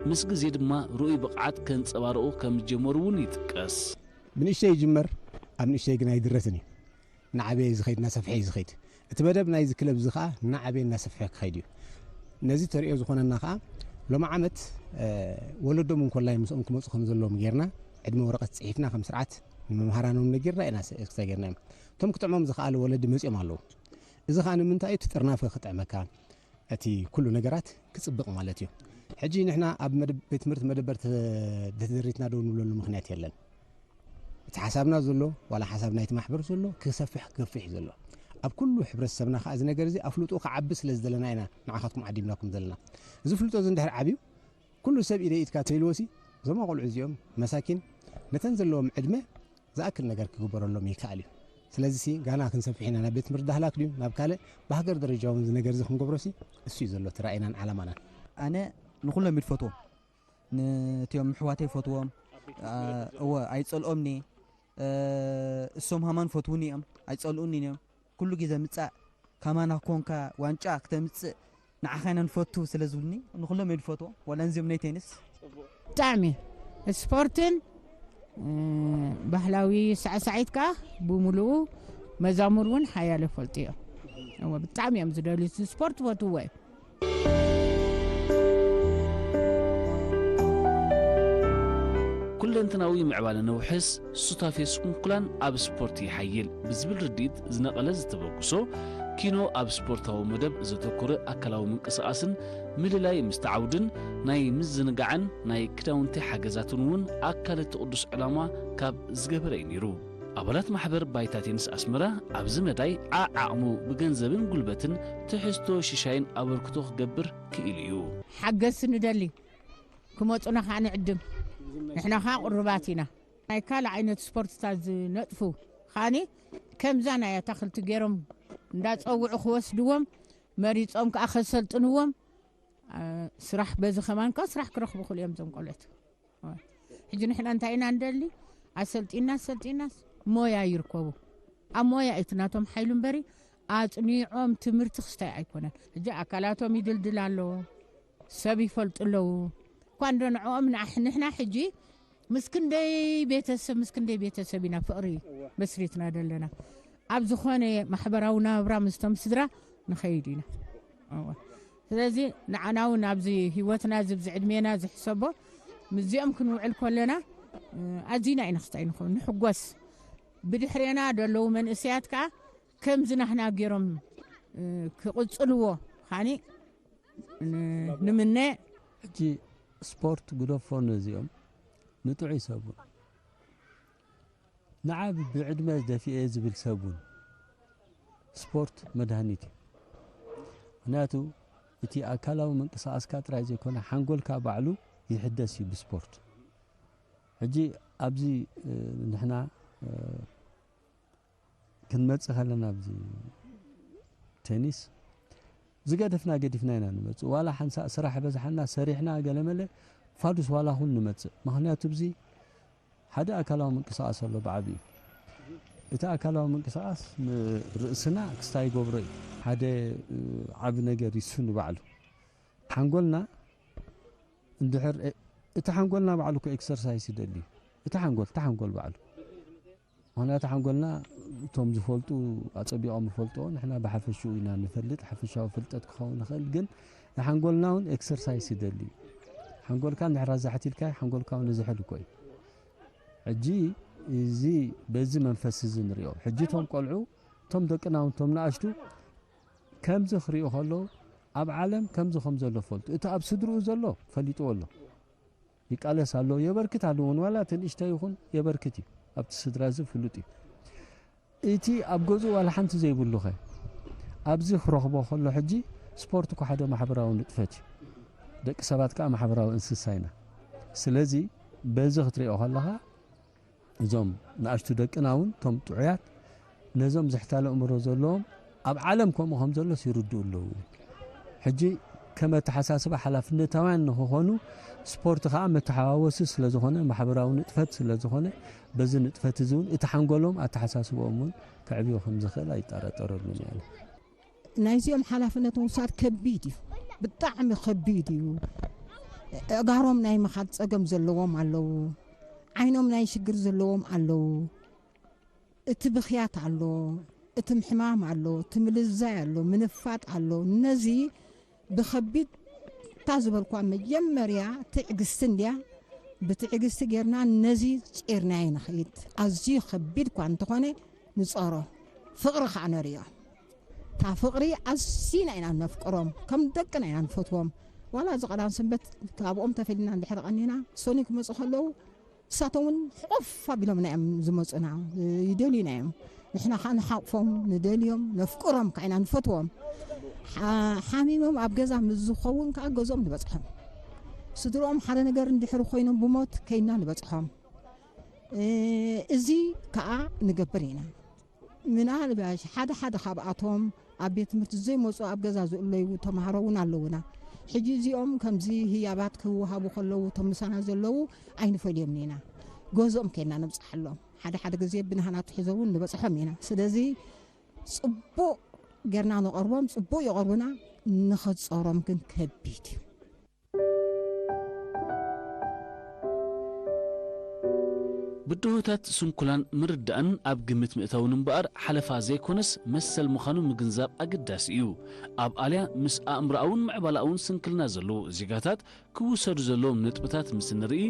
ምስ ግዜ ድማ ርኡይ ብቕዓት ከንጸባርቑ ከም ዝጀመሩ እውን ይጥቀስ። ብንእሽተይ ይጅመር፣ ኣብ ንእሽተይ ግና ኣይድረትን እዩ። እናዓበየ እዩ ዝኸይድ፣ እናሰፍሐ እዩ ዝኸይድ። እቲ መደብ ናይዚ ክለብ እዚ ኸዓ እናዓበየ እናሰፍሐ ክኸይድ እዩ። ነዚ ተርእዮ ዝኾነና ኸዓ ሎሚ ዓመት፣ እ፣ ወለዶም እንኮላይ ምስኦም ክመፁ ከም ዘለዎም ጌርና ዕድመ ወረቐት ፅሒፍና ከም ስርዓት ንመምሃራኖም ነጊርና ኢና ስ-፣ ክተ ጌርና እዮም። እቶም ክጥዕሞም ዝኸኣለ ወለዲ መፂኦም ኣለዉ። እዚ ኸዓ ንምንታይ እዩ? እቲ ጥርናፈ ክጥዕመካ፣ እቲ ኩሉ ነገራት ክፅብቕ ማለት እዩ። ሕጂ ንሕና ኣብ መደብ-፣ ቤት ትምህርቲ መደበር ተ-፣ ተደሪትና ደው ንብለሉ ምኽንያት የለን። እቲ ሓሳብና ዘሎ፣ ዋላ ሓሳብ ናይቲ ማሕበር ዘሎ፣ ክሰፍሕ ክገፍሕ እዩ ዘሎ። ኣብ ኩሉ ሕብረተሰብና ከኣ እዚ ነገር እዚ ኣፍልጦ ክዓቢ ስለ ዝደለና ኢና ንዓኻትኩም ዓዲምናኩም ዘለና። እዚ ፍልጦ እዚ እንድሕር ዓብዩ፣ ኩሉ ሰብ ኢደ ኢድካ ተይልዎሲ፣ እዞም ኣቆልዑ እዚኦም መሳኪን ነተን ዘለዎም ዕድመ ዝኣክል ነገር ክግበረሎም ይከኣል እዩ። ስለዚሲ ጋና ክንሰፍሕ ኢና፣ ናብ ቤት ትምህርቲ ዳህላክ ድዩ፣ ናብ ካልእ፣ ብሃገር ደረጃ እውን እዚ ነገር እዚ ክንገብሮሲ እሱ እዩ ዘሎ እቲ ራእይናን ዓላማናን። ኣነ ንኹሎም ይድፈትዎም። ነቲኦም ኣሕዋተይ ይፈትዎም። እወ፣ ኣይጸልኦምኒ። እሶም ሃማን ፈትውኒ እዮም፣ ኣይጸልኡኒ እዮም። ኩሉ ግዜ ምጻእ፣ ከማና ኮንካ ዋንጫ ክተምጽእ ንዓኻ ኢና ንፈቱ ስለ ዝብሉኒ፣ ንኹሎም እየ ዝፈትዎም፣ ዋላ ነዚኦም ናይ ቴኒስ። ብጣዕሚ ስፖርትን፣ እ፣ ባህላዊ ሳዕሳዒት ከኣ ብምሉኡ መዛሙር እውን ሓያለ ይፈልጡ እዮም። እወ፣ ብጣዕሚ እዮም ዝደልዩ፣ እቲ ስፖርት ይፈትውዎ እዮም። ኩለንተናዊ ምዕባለ ነውሕስ፣ ሱታፌ ስንኩላን ኣብ ስፖርት ይሓይል ብዝብል ርድኢት ዝነቐለ ዝተበግሶ፣ ኪኖ ኣብ ስፖርታዊ መደብ ዘተኮረ ኣካላዊ ምንቅስቓስን ምልላይ ምስቲ ዓውድን ናይ ምዝንጋዕን ናይ ክዳውንቲ ሓገዛትን እውን ኣካል እቲ ቅዱስ ዕላማ ካብ ዝገበረ እዩ ነይሩ። ኣባላት ማሕበር ባይታ ቴኒስ ኣስመራ ኣብዚ መዳይ ዓዓቕሙ ብገንዘብን ጉልበትን ትሕዝቶ ሽሻይን ኣበርክቶ ክገብር ክኢሉ እዩ። ሓገዝ ንደሊ ክመፁና ከዓ ንዕድም። ንሕና ከዓ ቅሩባት ኢና። ናይ ካልእ ዓይነት ስፖርትታት ዝነጥፉ ከዓኒ ከምዛ ናይ ኣታክልቲ ገይሮም እንዳፀውዑ ክወስድዎም መሪፆም ከዓ ከሰልጥንዎም ስራሕ በዚ ከማን ከዓ ስራሕ ክረኽቡ ክሉ እዮም እዞም ቆልዑት። ሕጂ ንሕና እንታይ ኢና ንደሊ? ኣሰልጢና ኣሰልጢናስ ሞያ ይርከቡ። ኣብ ሞያ እቲ ናቶም ሓይሉ እምበሪ ኣፅኒዖም ትምህርቲ ክስታይ ኣይኮነን። ሕጂ ኣካላቶም ይድልድል ኣሎ፣ ሰብ ይፈልጡ ኣለዉ። እኳ እንዶ ንዕኦም ንሕና ሕጂ ምስ ክንደይ ቤተሰብ ምስ ክንደይ ቤተሰብ ኢና ፍቕሪ መስሪትና ዘለና። ኣብ ዝኾነ ማሕበራዊ ናብራ ምስቶም ስድራ ንኸይድ ኢና። እወ። ስለዚ ንዓና እውን ኣብዚ ህይወትና እዚ ብዚ ዕድሜና ዝሕሰቦ ምስዚኦም ክንውዕል ከለና ኣዚና ኢና ክስታይ ንኸውን ንሕጎስ። ብድሕሬና ደለዉ መንእሰያት ከዓ ከምዚ ናህና ገይሮም ክቕፅልዎ ካኒ ንምነ። ሕጂ ስፖርት ግደፎ ነዚኦም ንጥዑይ ሰብ እውን ንዓ ብዕድመ ደፊኤ ዝብል ሰብ እውን ስፖርት መድሃኒት እዩ። ምክንያቱ እቲ ኣካላዊ ምንቅስቃስካ ጥራይ ዘይኮነ ሓንጎልካ ባዕሉ ይሕደስ እዩ ብስፖርት። ሕጂ ኣብዚ ንሕና ክንመጽእ ከለና ኣብዚ ቴኒስ ዝገደፍና ገዲፍና ኢና ንመጽእ። ዋላ ሓንሳእ ስራሕ በዝሓና ሰሪሕና ገለመለ ፋዱስ ዋላ ኹን ንመጽእ። ምኽንያቱ ብዚ ሓደ ኣካላዊ ምንቅስቃስ ኣሎ ብዓቢኡ። እቲ ኣካላዊ ምንቅስቃስ ንርእስና ክስታይ ይገብሮ እዩ። ሓደ ዓቢ ነገር ይሱ ንባዕሉ። ሓንጎልና እንድሕር እቲ ሓንጎልና ባዕሉ እኮ ኤክሰርሳይስ ይደሊ እዩ። እቲ ሓንጎል፣ እቲ ሓንጎል ባዕሉ። ምኽንያቱ ሓንጎልና እቶም ዝፈልጡ ኣጸቢቖም ይፈልጥዎ፣ ንሕና ብሓፈሽኡ ኢና ንፈልጥ፣ ሓፈሻዊ ፍልጠት ክኸውን ይኽእል፣ ግን ንሓንጎልና እውን ኤክሰርሳይስ ይደሊ እዩ። ሓንጎልካ እንድሕር ኣዛሕት ኢልካዮ፣ ሓንጎልካ እውን ይዝሕል እኮ እዩ። ሕጂ እዚ በዚ መንፈስ እዚ ንሪኦ። ሕጂ እቶም ቆልዑ፣ እቶም ደቅና እውን እቶም ንኣሽቱ ከምዚ ክሪኡ ከለዉ፣ ኣብ ዓለም ከምዚ ከም ዘሎ ፈልጡ። እቲ ኣብ ስድርኡ ዘሎ ፈሊጥዎ ኣሎ። ይቃለስ ኣሎ፣ የበርክት ኣሎ እውን፣ ዋላ እቲ ንእሽተይ ይኹን የበርክት እዩ፣ ኣብቲ ስድራ እዚ ፍሉጥ እዩ። እቲ ኣብ ገዝኡ ዋላ ሓንቲ ዘይብሉኸ ኣብዚ ክረኽቦ ከሎ ሕጂ ስፖርት እኮ ሓደ ማሕበራዊ ንጥፈት እዩ። ደቂ ሰባት ከኣ ማሕበራዊ እንስሳ ኢና። ስለዚ በዚ ክትሪኦ ከለኻ እዞም ንኣሽቱ ደቅና እውን እቶም ጥዑያት ነዞም ዝሕታለ እምሮ ዘለዎም ኣብ ዓለም ከምኡ ከም ዘሎስ ይርድኡ ኣለዉ። ሕጂ ከም ኣተሓሳስባ ሓላፍነታውያን ንክኾኑ ስፖርት ከዓ መተሓዋወሲ ስለዝኾነ ማሕበራዊ ንጥፈት ስለዝኾነ በዚ ንጥፈት እዚ እውን እቲ ሓንጎሎም ኣተሓሳስብኦም እውን ከዕብዮ ከም ዝኽእል ኣይጠራጠረሉን እየ። ናይዚኦም ሓላፍነት ምውሳድ ከቢድ እዩ፣ ብጣዕሚ ከቢድ እዩ። ኣእጋሮም ናይ ምኻድ ጸገም ዘለዎም ኣለዉ፣ ዓይኖም ናይ ሽግር ዘለዎም ኣለዉ። እቲ ብኽያት ኣሎ፣ እቲ ምሕማም ኣሎ፣ እቲ ምልዛይ ኣሎ፣ ምንፋጥ ኣሎ። ነዚ ብኸቢድ እታ ዝበልኳ መጀመርያ ትዕግስቲ እንድያ፣ ብትዕግስቲ ጌርና ነዚ ጺርናዮ ንኸይድ። ኣዝዩ ከቢድ እኳ እንተኾነ ንጸሮ፣ ፍቕሪ ኸኣ ነርእዮም። እታ ፍቕሪ ኣዚና ኢና ነፍቅሮም፣ ከም ደቅና ኢና ንፈትዎም። ዋላ እዚ ቀዳም ሰንበት ካብኦም ተፈሊና እንድሕር ቀኒና፣ ሰኑይ ክመጹ ከለዉ ንሳቶም እውን ሕቑፍ ኣቢሎምና እዮም ዝመጹና፣ ይደልዩና እዮም። ንሕና ኸዓ ንሓቑፎም፣ ንደልዮም፣ ነፍቅሮም ከዓ ኢና ንፈትዎም። ሓ- ሓሚሞም ኣብ ገዛ ምስ ዝኸውን ከዓ ገዝኦም ንበጽሖም። ስድርኦም ሓደ ነገር እንድሕር ኮይኖም ብሞት ከይና ንበጽሖም። እዚ ከዓ ንገብር ኢና። ምናልባሽ ሓደ ሓደ ካብኣቶም ኣብ ቤት ትምህርቲ ዘይመፁ ኣብ ገዛ ዝእለዩ ተምሃሮ እውን ኣለውና። ሕጂ እዚኦም ከምዚ ህያባት ክወሃቡ ከለዉ እቶም ምሳና ዘለዉ ኣይንፈልዮምን ኢና። ገዝኦም ከይና ነብፅሓሎም። ሓደ ሓደ ግዜ ብናህና ትሕዞ እውን ንበፅሖም ኢና። ስለዚ ፅቡቕ ጌርና ንቐርቦም፣ ፅቡቕ ይቐርቡና፣ ንኸፀሮም ግን ከቢድ እዩ። ብድሆታት ስንኩላን ምርዳእን ኣብ ግምት ምእታውን እምበኣር ሓለፋ ዘይኮነስ መሰል ምዃኑ ምግንዛብ ኣገዳሲ እዩ። ኣብ ኣልያ ምስ ኣእምሮኣውን ምዕባላኣውን ስንክልና ዘለዉ ዜጋታት ክውሰዱ ዘለዎም ነጥብታት ምስ ንርኢ፣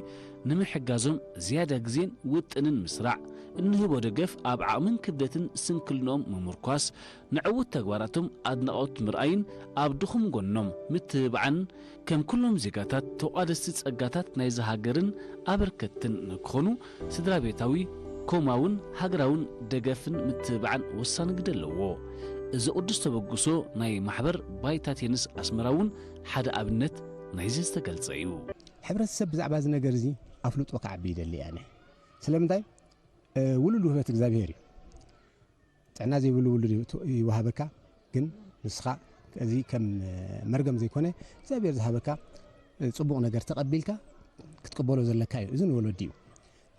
ንምሕጋዞም ዝያዳ ግዜን ውጥንን ምስራዕ፣ እንህቦ ደገፍ ኣብ ዓቕምን ክብደትን ስንክልንኦም ምምርኳስ፣ ንዕዉት ተግባራቶም ኣድናቖት ምርኣይን ኣብ ድኹም ጎኖም ምትብባዕን ከም ኩሎም ዜጋታት ተቋደስቲ ጸጋታት ናይዛ ሃገርን ኣበርከትትን ንክኾኑ ስድራ ቤታዊ ከምኡ እውን ሃገራውን ደገፍን ምትብባዕን ወሳኒ ግደ ኣለዎ። እዚ ቅዱስ ተበግሶ ናይ ማሕበር ባይታ ቴንስ ኣስመራ እውን ሓደ ኣብነት ናይዚ ዝተገልጸ እዩ። ሕብረተሰብ ብዛዕባ እዚ ነገር እዚ ኣፍልጦ ክዓቢ ይደሊ እየ ኣነ። ስለምንታይ? እ፣ ውሉድ ውህበት እግዚኣብሔር እዩ። ጥዕና ዘይብሉ ውሉድ ይወሃበካ፣ ግን ንስኻ እዚ ከም መርገም ዘይኮነ እግዚኣብሔር ዝሃበካ ጽቡቕ ነገር ተቐቢልካ ክትቅበሎ ዘለካ እዩ። እዚ ንወለዲ እዩ።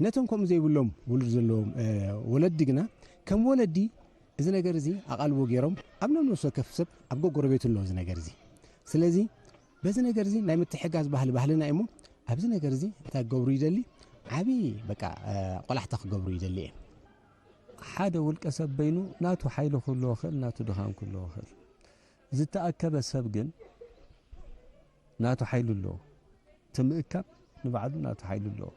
ነቶም ከምኡ ዘይብሎም ውሉድ ዘለዎም፣ እ፣ ወለዲ ግና ከም ወለዲ እዚ ነገር እዚ ኣቓልቦ ገይሮም ኣብ ነብሲ ወከፍ ሰብ ኣብ ጎረቤቱ ኣሎ እዚ ነገር እዚ። ስለዚ በዚ ነገር እዚ ናይ ምትሕጋዝ ባህሊ ባህልና እዩ እሞ ኣብዚ ነገር እዚ እንታይ ክገብሩ ይደሊ? ዓቢ በቃ፣ እ፣ ቆላሕታ ክገብሩ ይደሊ እየ። ሓደ ውልቀ ሰብ በይኑ ናቱ ሓይሊ ክህልዎ ይኽእል፣ ናቱ ድኻም ክህልዎ ይኽእል። ዝተኣከበ ሰብ ግን ናቱ ሓይሊ ኣለዎ። እቲ ምእካብ ንባዕሉ ናቱ ሓይሊ ኣለዎ።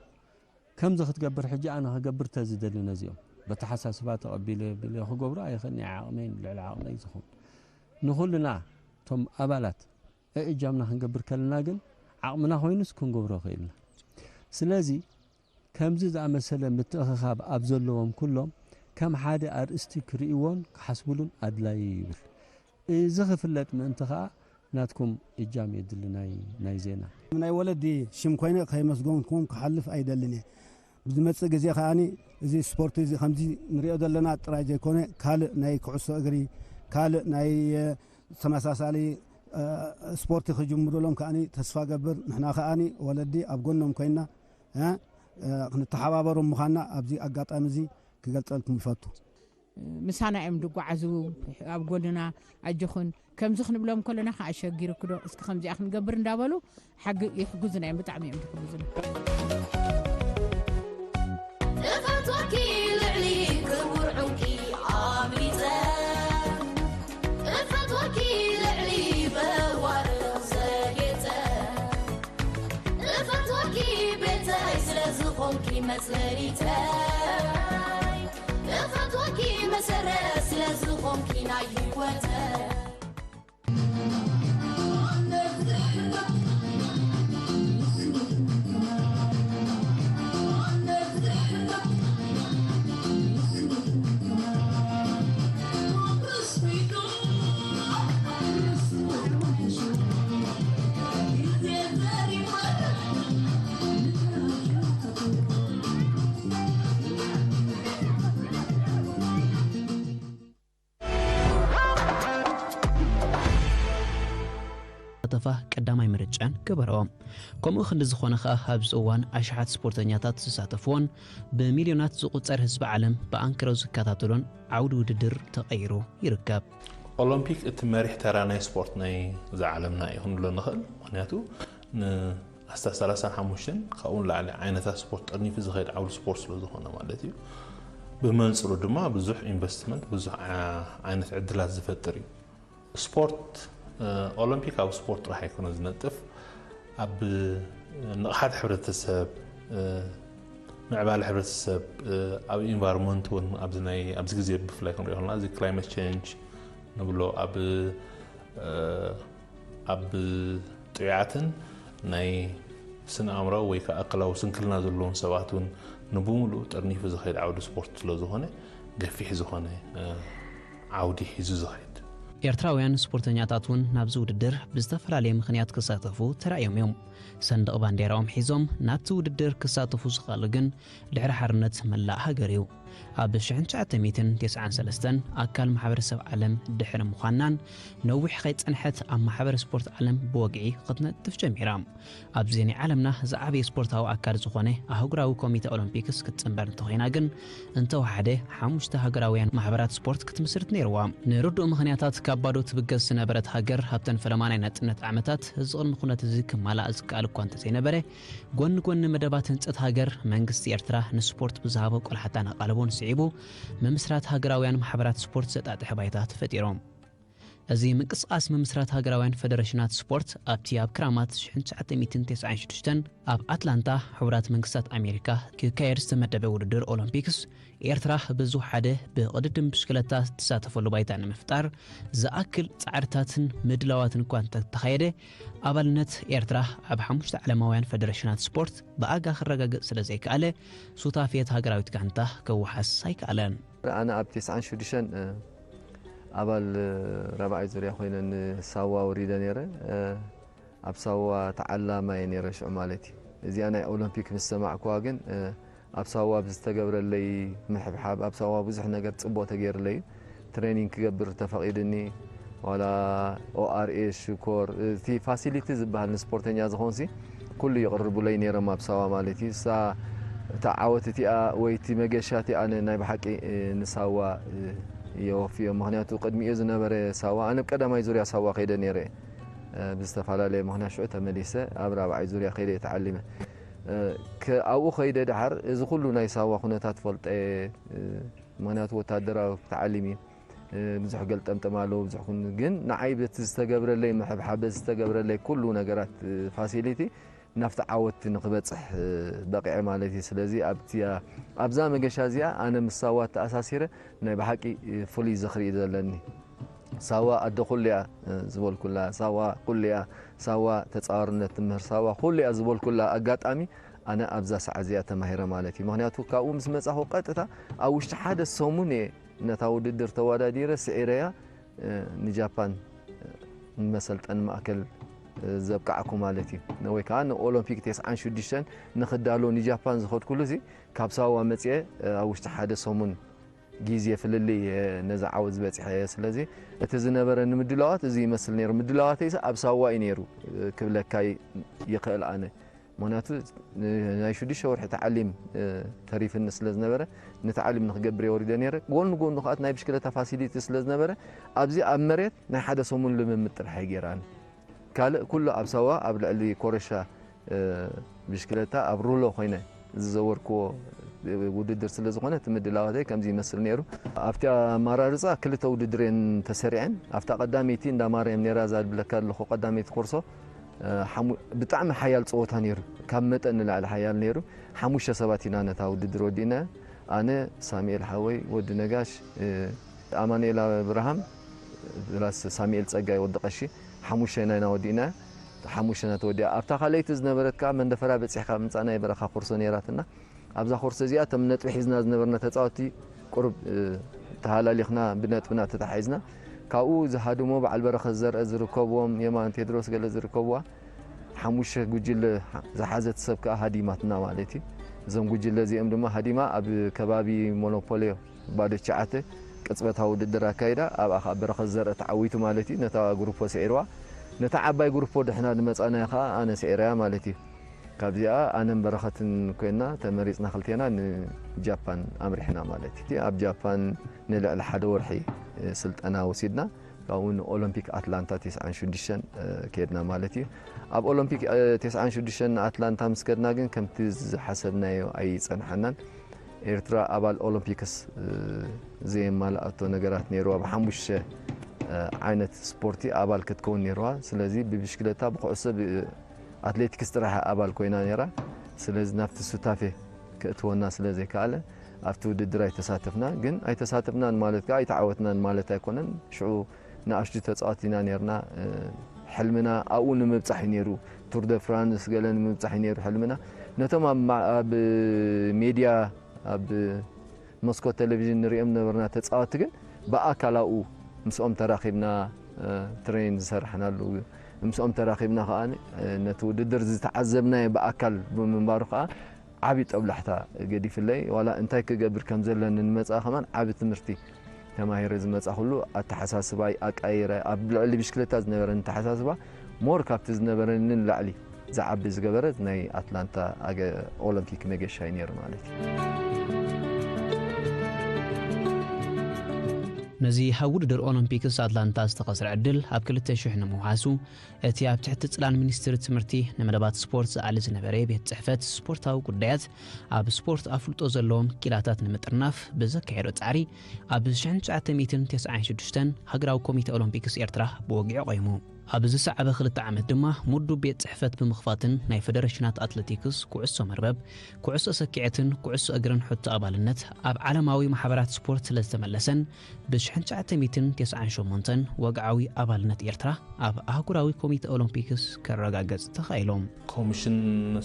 ከምዚ ክትገብር ሕጂ ኣነ ክገብር ተዝደሊ ነዚኦም በተሓሳስባ ተቐቢለ ቢለ ክገብሩ ኣይኽእልን እየ። ዓቕመይን ልዕሊ ዓቕመይ ዝኸውን ንኹልና እቶም ኣባላት እእጃምና ክንገብር ከለና ግን ዓቕምና ኮይኑስ ክንገብሮ ክእልና። ስለዚ ከምዚ ዝኣመሰለ ምትእኽኻብ ኣብ ዘለዎም ኩሎም ከም ሓደ ኣርእስቲ ክርእይዎን ክሓስብሉን ኣድላዪ ይብል። እዚ ክፍለጥ ምእንቲ ኸኣ ናትኩም እጃም የድሊ ናይ፣ ናይ ዜና። ናይ ወለዲ ሽም ኮይነ ከየመስገንኩም ክሓልፍ ኣይደልን እየ። ብዝመጽእ ግዜ ከኣኒ እዚ ስፖርት እዚ ከምዚ ንሪኦ ዘለና ጥራይ ዘይኮነ ካልእ ናይ ኩዕሶ እግሪ፣ ካልእ ናይ፣ እ፣ ተመሳሳሊ፣ እ፣ ስፖርት ክጅምሩሎም ከኣኒ ተስፋ ገብር። ንሕና ከኣኒ ወለዲ ኣብ ጎኖም ኮይና፣ እ፣ እ፣ ክንተሓባበሮም ምዃንና ኣብዚ ኣጋጣሚ እዚ ክገልጸልኩም ይፈቱ። ምሳና እዮም ዝጓዓዙ፣ ኣብ ጎንና ኣጆኹን ከምዚ ክንብሎም ከለና ከኣ ኣሸጊርኩ ዶ እስኪ ከምዚኣ ክንገብር እንዳበሉ ሓግ-፣ ይሕግዙና እዮም፣ ብጣዕሚ እዮም ዝሕግዙና። እፈትወኪ ልዕሊ ክቡር ዕንቂ ኣምሊጸ፣ እፈትወኪ ልዕሊ በዋርቕ ዘጌጸ፣ እፈትወኪ ቤተይ ስለ ዝኾንኪ መጽለሊተይ፣ እፈትወኪ መሰረት ስለ ዝኾንኪ ናይ ህይወተይ። ሳተፋ ቀዳማይ ምርጫን ገበረኦ። ከምኡ ክንዲ ዝኾነ ኸኣ፣ ኣብዚ እዋን ኣሽሓት ስፖርተኛታት ዝሳተፍዎን ብሚልዮናት ዝቑጸር ህዝቢ ዓለም ብኣንክሮ ዝከታተሎን ዓውዲ ውድድር ተቐይሩ ይርከብ። ኦሎምፒክ እቲ መሪሕ ተራ ናይ ስፖርት ናይ እዛ ዓለምና እዩ ክንብሎ ንኽእል። ምኽንያቱ ንኣስታት ሰላሳን ሓሙሽተን ካብኡ ንላዕሊ ዓይነታት ስፖርት ጠርኒፉ ዝኸይድ ዓውዲ ስፖርት ስለ ዝኾነ ማለት እዩ። ብመንጽሩ ድማ ብዙሕ ኢንቨስትመንት፣ ብዙሕ ዓ-፣ ዓይነት ዕድላት ዝፈጥር እዩ። ስፖርት፣ እ፣ ኦሎምፒክ ኣብ ስፖርት ጥራሕ ኣይኮነ ዝነጥፍ፣ ኣብ ንቕሓት ሕብረተሰብ፣ እ፣ ምዕባለ ሕብረተሰብ፣ እ፣ ኣብ ኢንቫይሮንመንት እውን ኣብዚ ናይ፣ ኣብዚ ግዜ ብፍላይ ክንሪኦ ከለና እዚ ክላይመት ቼንጅ ንብሎ ኣብ፣ እ፣ ኣብ ጥዑያትን ናይ ስነ ኣእምራዊ ወይ ከዓ ኣካላዊ ስንክልና ዘለዎም ሰባት እውን ንብምሉኡ ጠርኒፉ ዝኸይድ ዓውዲ ስፖርት ስለ ዝኾነ ገፊሕ ዝኾነ፣ እ፣ ዓውዲ ሒዙ ዝኸይድ። ኤርትራውያን ስፖርተኛታት እውን ናብዚ ውድድር ብዝተፈላለየ ምኽንያት ክሳተፉ ተራእዮም እዮም። ሰንደቕ ባንዴራኦም ሒዞም ናብቲ ውድድር ክሳተፉ ዝኸኣሉ ግን ድሕሪ ሓርነት መላእ ሃገር እዩ። ኣብ ሽሕን ትሽዓተ ሚእትን ተስዓን ሰለስተን ኣካል ማሕበረሰብ ዓለም ድሕሪ ምዃናን ነዊሕ ከይጸንሐት ኣብ ማሕበረ ስፖርት ዓለም ብወግዒ ክትነጥፍ ጀሚራ። ኣብዚ ናይ ዓለምና ዝዓበየ ስፖርታዊ ኣካል ዝኾነ ኣህጉራዊ ኮሚተ ኦሎምፒክስ ክትጽንበር እንተኾይና ግን፣ እንተወሓደ ሓሙሽተ ሃገራውያን ማሕበራት ስፖርት ክትምስርት ነይርዋ። ንርዱእ ምኽንያታት ካብ ባዶ ትብገስ ዝነበረት ሃገር፣ ኣብተን ፈለማ ናይ ናጽነት ዓመታት እዚ ቅድመ ኩነት እዚ ክማላእ ዝከኣል እኳ እንተዘይነበረ፣ ጎኒ ጎኒ መደባት ህንጸት ሃገር፣ መንግስቲ ኤርትራ ንስፖርት ብዝሃቦ ቆላሕታን ኣቓልቦን ስዒቡ፣ ምምስራት ሃገራውያን ማሕበራት ስፖርት ዘጣጥሐ ባይታ ተፈጢሩ። እዚ ምንቅስቃስ ምምስራት ሃገራውያን ፈደረሽናት ስፖርት ኣብቲ ኣብ ክራማት ሽሕን ትሽዓተ ሚእትን ተስዓን ሽዱሽተን ኣብ ኣትላንታ ሕቡራት መንግስታት ኣሜሪካ ክካየድ ዝተመደበ ውድድር ኦሎምፒክስ ኤርትራ ብዝወሓደ ብቕድድም ብሽክለታ ትሳተፈሉ ባይታ ንምፍጣር ዝኣክል ጻዕርታትን ምድላዋትን እኳ እንተተኻየደ፣ ኣባልነት ኤርትራ ኣብ ሓሙሽተ ዓለማውያን ፈደረሽናት ስፖርት ብኣጋ ክረጋገጽ ስለ ዘይከኣለ፣ ሱታፌት ሃገራዊት ጋንታ ከወሓስ ኣይከኣለን። ኣነ ኣብ ተስዓን ሽዱሽተን ኣባል ራብዓይ ዙርያ ኮይነ ንሳዋ ወሪደ ነይረ። ኣብ ሳዋ ተዓላማየ ነይረ ሽዑ ማለት እዩ። እዚኣ ናይ ኦሎምፒክ ምስ ሰማዕኩዋ ግን ኣብ ሳዋ ብዝተገብረለይ ምሕብሓብ፣ ኣብ ሳዋ ብዙሕ ነገር ጽቡቕ ተገይርለይ እዩ። ትሬኒንግ ክገብር ተፈቒድኒ፣ ዋላ ኦኣርኤ ሽኮር፣ እቲ ፋሲሊቲ ዝበሃል ንስፖርተኛ ዝኾንሲ ኩሉ ይቕርቡለይ ነይሮም ኣብ ሳዋ ማለት እዩ። እሳ እታ ዓወት እቲኣ ወይ እቲ መገሻ እቲ ኣነ ናይ ብሓቂ ንሳዋ የወፍዮ። ምኽንያቱ ቅድሚኡ ዝነበረ ሳዋ፣ ኣነ ኣብ ቀዳማይ ዙርያ ሳዋ ከይደ ነይረ። ብዝተፈላለየ ምኽንያት ሽዑ ተመሊሰ ኣብ ራብዓይ ዙርያ ከይደ እየ ተዓሊመ። ከ-፣ ኣብኡ ከይደ ደሓር እዚ ኩሉ ናይ ሳዋ ኩነታት ፈልጠ። ምኽንያቱ ወታደራዊ ተዓሊም እዩ። ብዙሕ ገልጠምጠም ኣለዎ፣ ብዙሕ ኩን-፣ ግን ንዓይ በቲ ዝተገብረለይ ምሕብሓብ፣ በቲ ዝተገብረለይ ኩሉ ነገራት፣ ፋሲሊቲ ናብቲ ዓወት ንክበጽሕ በቂዐ ማለት እዩ። ስለዚ ኣብቲ፣ ኣብዛ መገሻ እዚኣ ኣነ ምስ ሳዋ ተኣሳሲረ ናይ ብሓቂ ፍሉይ ዝኽሪ እዩ ዘለኒ። ሳዋ ኣደ ኩሉ እያ ዝበልኩላ፣ ሳዋ ኩሉ እያ፣ ሳዋ ተጻዋርነት ትምህር፣ ሳዋ ኩሉ እያ ዝበልኩላ ኣጋጣሚ ኣነ ኣብዛ ሰዓት እዚኣ ተማሂረ ማለት እዩ። ምኽንያቱ ካብኡ ምስ መጻኹ ቀጥታ ኣብ ውሽጢ ሓደ ሰሙን እየ ነታ ውድድር ተወዳዲረ ስዒረያ፣ እ፣ ንጃፓን፣ እ፣ ንመሰልጠኒ ማእከል፣ እ፣ ዘብቃዕኩ ማለት እዩ። ነ-፣ ወይ ከዓ ንኦሎምፒክ ተስዓን ሽዱሽተን ንኽዳሎ ንጃፓን ዝኸድኩሉ እዚ ካብ ሳዋ መጽየ፣ እ፣ ኣብ ውሽጢ ሓደ ሰሙን ግዜ ፍልልይ እየ ነዚ ዓወት ዝበጽሐ። ስለዚ እቲ ዝነበረ ንምድላዋት እዚ ይመስል ነይሩ። ምድላዋተይስ ኣብ ሳዋ እዩ ነይሩ፣ እ፣ ክብለካ ይኽእል ኣነ። ምኽንያቱ ን-፣ ናይ ሽዱሽተ ወርሒ ተዓሊም፣ እ፣ ተሪፍኒ ስለ ዝነበረ፣ ንተዓሊም ንክገብር እየ ወሪደ ነይረ። ጎን ንጎኑ ከኣ ናይ ብሽክለታ ፋሲሊቲ ስለ ዝነበረ፣ ኣብዚ ኣብ መሬት ናይ ሓደ ሰሙን ልምምድ ጥራሕ እየ ገይረ ኣነ። ካልእ ኩሉ ኣብ ሳዋ ኣብ ልዕሊ ኮረሻ፣ እ፣ ብሽክለታ ኣብ ሩሎ ኮይነ ዝዘወርክዎ ውድድር ስለ ዝኾነ፣ እቲ ምድላዋተይ ከምዚ ይመስል ነይሩ። ኣብቲ ኣመራርጻ ክልተ ውድድር እየን ተሰሪዐን። ኣብታ ቀዳመይቲ እንዳ ማርያም ነይራ፣ እዛ ዝብለካ ኣለኹ ቀዳመይቲ ኮርሶ፣ እ፣ ሓሙ-፣ ብጣዕሚ ሓያል ጸወታ ነይሩ። ካብ መጠን ንላዕሊ ሓያል ነይሩ። ሓሙሽተ ሰባት ኢና ነታ ውድድር ወዲእና። ኣነ፣ ሳሙኤል ሓወይ፣ ወዲ ነጋሽ፣ እ፣ ኣማኑኤል ኣብርሃም፣ ፕላስ ሳሙኤል ጸጋይ፣ ወዲ ቀሺ፣ ሓሙሽተ ኢና ወዲእና። ሓሙሽተ ኢና ተወዲኣ። ኣብታ ካልኣይቲ ዝነበረት ከኣ መንደፈራ በጺሕካ ምጻእ ናይ በረኻ ኮርሶ ነይራትና። ኣብዛ ኮርሶ እዚኣ እቶም ነጥቢ ሒዝና ዝነበርና ተጻወትቲ ቁሩብ፣ እ፣ ተሃላሊኽና ብነጥብና ተታሒዝና። ካብኡ ዝሃድሞ በዓል በረኸት ዘርአ ዝርከብዎም፣ የማን ቴድሮስ ገለ ዝርከብዋ፣ ሓሙሽተ ጉጅለ ዝሓዘት ሰብ ከኣ ሃዲማትና ማለት እዩ። እዞም ጉጅለ እዚኦም ድማ ሃዲማ ኣብ ከባቢ ሞኖፖልዮ ባዶ ትሽዓተ ቅጽበታዊ ውድድር ኣካይዳ፣ ኣብኣ ከኣ በረኸት ዘርአ ተዓዊቱ ማለት እዩ። ነታ ግሩፖ ስዒርዋ። ነታ ዓባይ ግሩፖ ድሕና ዝመጻናያ ከኣ ኣነ ስዒረያ ማለት እዩ። ካብዚኣ ኣነን በረኸትን ኮይና ተመሪጽና ክልቴና ንጃፓን ኣምሪሕና ማለት እዩ። ኣብ ጃፓን ንልዕሊ ሓደ ወርሒ፣ እ፣ ስልጠና ወሲድና፣ ካብኡ ንኦሎምፒክ ኣትላንታ ተስዓን ሽዱሽተን፣ እ፣ ከድና ማለት እዩ። ኣብ ኦሎምፒክ፣ እ፣ ተስዓን ሽዱሽተን ንኣትላንታ ምስ ከድና ግን ከምቲ ዝሓሰብናዮ ኣይጸንሓናን። ኤርትራ ኣባል ኦሎምፒክስ፣ እ፣ ዘየማልኣቶ ነገራት ነይርዋ። ብሓሙሽተ፣ እ፣ ዓይነት ስፖርቲ ኣባል ክትከውን ነይርዋ። ስለዚ ብብሽክለታ፣ ብኩዕሶ፣ ብ-፣ ኣትሌቲክስ ጥራሕ ኣባል ኮይና ነይራ። ስለዚ ናብቲ ሱታፌ ከእትወና ስለ ዘይከኣለ ኣብቲ ውድድር ኣይተሳተፍና። ግን ኣይተሳተፍናን ማለት ከኣ ኣይተዓወትናን ማለት ኣይኮነን። ሽዑ ንኣሽቱ ተጻወት ኢና ነይርና። እ፣ ሕልምና ኣብኡ ንምብጻሕ እዩ ነይሩ። ቱር ደ ፍራንስ ገለ ንምብጻሕ እዩ ነይሩ ሕልምና። ነቶም ኣብ ማ-፣ ኣብ ሜድያ፣ ኣብ መስኮት ቴሌቪዥን ንሪኦም ነበርና ተጻወቲ፣ ግን ብኣካል ኣብኡ ምስኦም ተራኺብና፣ እ፣ ትሬን ዝሰራሕናሉ፣ ምስኦም ተራኺብና ከኣ፣ እ፣ ነቲ ውድድር ዝተዓዘብናዮ ብኣካል ብምንባሩ ከኣ ዓቢ ጦብላሕታ ገዲፍለይ። ዋላ እንታይ ክገብር ከም ዘለኒ ንመጻኢ ከማን ዓቢ ትምህርቲ ተማሂረ ዝመጻኹሉ፣ ኣተሓሳስባይ ኣቃይረ። ኣብ ልዕሊ ብሽክለታ ዝነበረኒ ኣተሓሳስባ ሞር ካብቲ ዝነበረኒ ንላዕሊ ዝዓቢ ዝገበረ ናይ ኣትላንታ ኣገ-፣ ኦሎምፒክ መገሻ እዩ ነይሩ ማለት እዩ። ነዚ ኣብ ውድድር ኦሎምፒክስ ኣትላንታ ዝተኸስረ ዕድል ኣብ ክልተ ሽሕ ንምውሓሱ፣ እቲ ኣብ ትሕቲ ጽላል ሚኒስትሪ ትምህርቲ ንመደባት ስፖርት ዝኣሊ ዝነበረ ቤት ጽሕፈት ስፖርታዊ ጉዳያት፣ ኣብ ስፖርት ኣፍልጦ ዘለዎም ኪላታት ንምጥርናፍ ብዘካየዶ ጻዕሪ፣ ኣብ ሽሕን ትሽዓተ ሚእትን ተስዓን ሽዱሽተን ሃገራዊ ኮሚተ ኦሎምፒክስ ኤርትራ ብወግዒ ቆይሙ። ኣብ ዝሰዓበ ክልተ ዓመት ድማ ምዱብ ቤት ጽሕፈት ብምኽፋትን ናይ ፈደረሽናት ኣትለቲክስ፣ ኩዕሶ መርበብ፣ ኩዕሶ ሰኪዐትን ኩዕሶ እግርን ሕቶ ኣባልነት ኣብ ዓለማዊ ማሕበራት ስፖርት ስለ ዝተመለሰን፣ ብሽሕን ትሽዓተ ሚእትን ተስዓን ሸሞንተን ወግዓዊ ኣባልነት ኤርትራ ኣብ ኣህጉራዊ ኮሚተ ኦሎምፒክስ ከረጋገጽ ተኻኢሉ። ኮሚሽን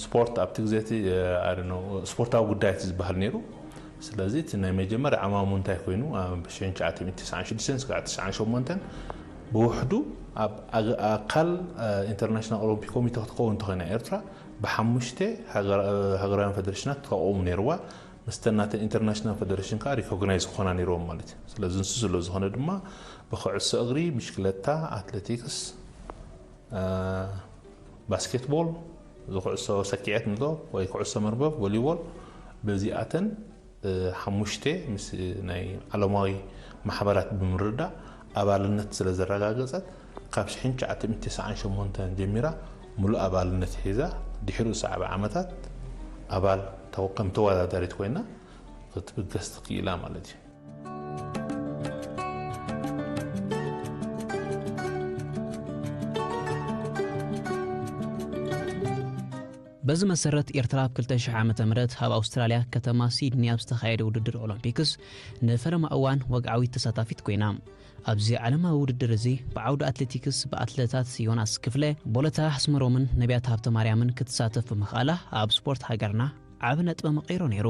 ስፖርት ኣብቲ ግዜ እቲ፣ እ፣ I don't know፣ ስፖርታዊ ጉዳያት ዝበሃል ነይሩ። ስለዚ እቲ ናይ መጀመርያ ዕማሙ እንታይ ኮይኑ፣ ኣብ ሽሕን ትሽዓተ ሚእትን ተስዓን ሽዱሽተን ስጋዕ ተስዓን ሸሞንተን ብውሕዱ ኣብ ኣግ-፣ ኣካል፣ እ፣ ኢንተርናሽናል ኦሎምፒክ ኮሚቴ ክትከውን እንተኾይና ኤርትራ ብሓሙሽተ ሃገር-፣ እ፣ ሃገራውያን ፈደረሽናት ተቋቁሙ ነይርዋ። ምስተን ናተን ኢንተርናሽናል ፈደረሽን ከዓ ሪኮግናይዝ ዝኾና ነይርዎም ማለት እዩ። ስለዚ ንሱ ስለ ዝኾነ ድማ ብኩዕሶ እግሪ፣ ብሽክለታ፣ ኣትሌቲክስ፣ እ፣ ባስኬትቦል፣ እዚ ኩዕሶ ሰኪዐት ንብሎ ወይ ኩዕሶ መርበብ፣ ቮሊቦል፣ በዚኣተን፣ እ፣ ሓሙሽተ ምስ ናይ ዓለማዊ ማሕበራት ብምርዳእ ኣባልነት ስለ ዘረጋገጸት፣ ካብ ሽሕን ትሽዓተ ሚእትን ተስዓን ሸሞንተን ጀሚራ ምሉእ ኣባልነት ሒዛ፣ ድሕሪኡ ዝሰዓበ ዓመታት ኣባል ተው-፣ ከም ተወዳዳሪት ኮይና ክትብገስ ትኽኢላ ማለት እዩ። በዚ መሰረት፣ ኤርትራ ኣብ ክልተ ሽሕ ዓመተ ምህረት ኣብ ኣውስትራልያ ከተማ ሲድኒ ኣብ ዝተኻየደ ውድድር ኦሎምፒክስ ንፈለማ እዋን ወግዓዊት ተሳታፊት ኮይና። ኣብዚ ዓለማዊ ውድድር እዚ፣ ብዓውዲ ኣትሌቲክስ ብኣትለታት ዮናስ ክፍለ፣ ቦለታ ኣስመሮምን ነቢያት ሃብተማርያምን ክትሳተፍ ብምኽኣላ፣ ኣብ ስፖርት ሃገርና ዓቢ ነጥቢ መቐይሮ ነይሩ።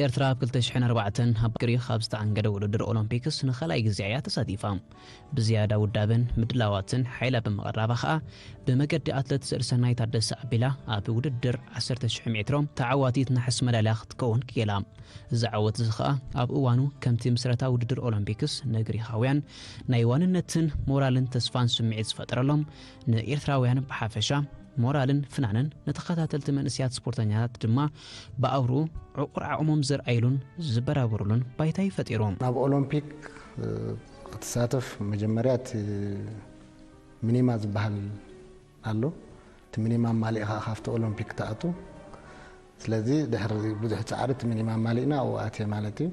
ኤርትራ ኣብ ክልተ ሽሕን ኣርባዕተን ኣብ ግሪኽ ኣብ ዝተኣንገደ ውድድር ኦሎምፒክስ ንኻልኣይ ግዜ እያ ተሳቲፋ። ብዝያዳ ውዳበን ምድላዋትን ሓይላ ብምቕራባ ኸኣ፣ ብመገዲ ኣትለት ዘርእሰናይ ታደሰ ኣቢላ ኣብ ውድድር ዓሰርተ ሽሕ ሜትሮ ተዓዋቲት ነሓስ መዳልያ ክትከውን ክኢላ። እዚ ዓወት እዚ ኸኣ ኣብ እዋኑ ከምቲ ምስረታ ውድድር ኦሎምፒክስ ንግሪኻውያን ናይ ዋንነትን ሞራልን ተስፋን ስምዒት ዝፈጠረሎም፣ ንኤርትራውያን ብሓፈሻ ሞራልን ፍናንን፣ ንተኸታተልቲ መንእሰያት ስፖርተኛታት ድማ ብኣውርኡ ዕቑር ዓቕሞም ዘርኣይሉን ዝበራበሩሉን ባይታ እዩ ፈጢሩ። ናብ ኦሎምፒክ፣ እ፣ ክትሳተፍ መጀመርያ እቲ ሚኒማ ዝበሃል ኣሎ። እቲ ሚኒማ ኣማሊእኻ ካብቲ ኦሎምፒክ ትኣቱ። ስለዚ ድሕሪ ብዙሕ ጻዕሪ እቲ ሚኒማ ኣማሊእና ኣብኡ ኣትየ ማለት እዩ።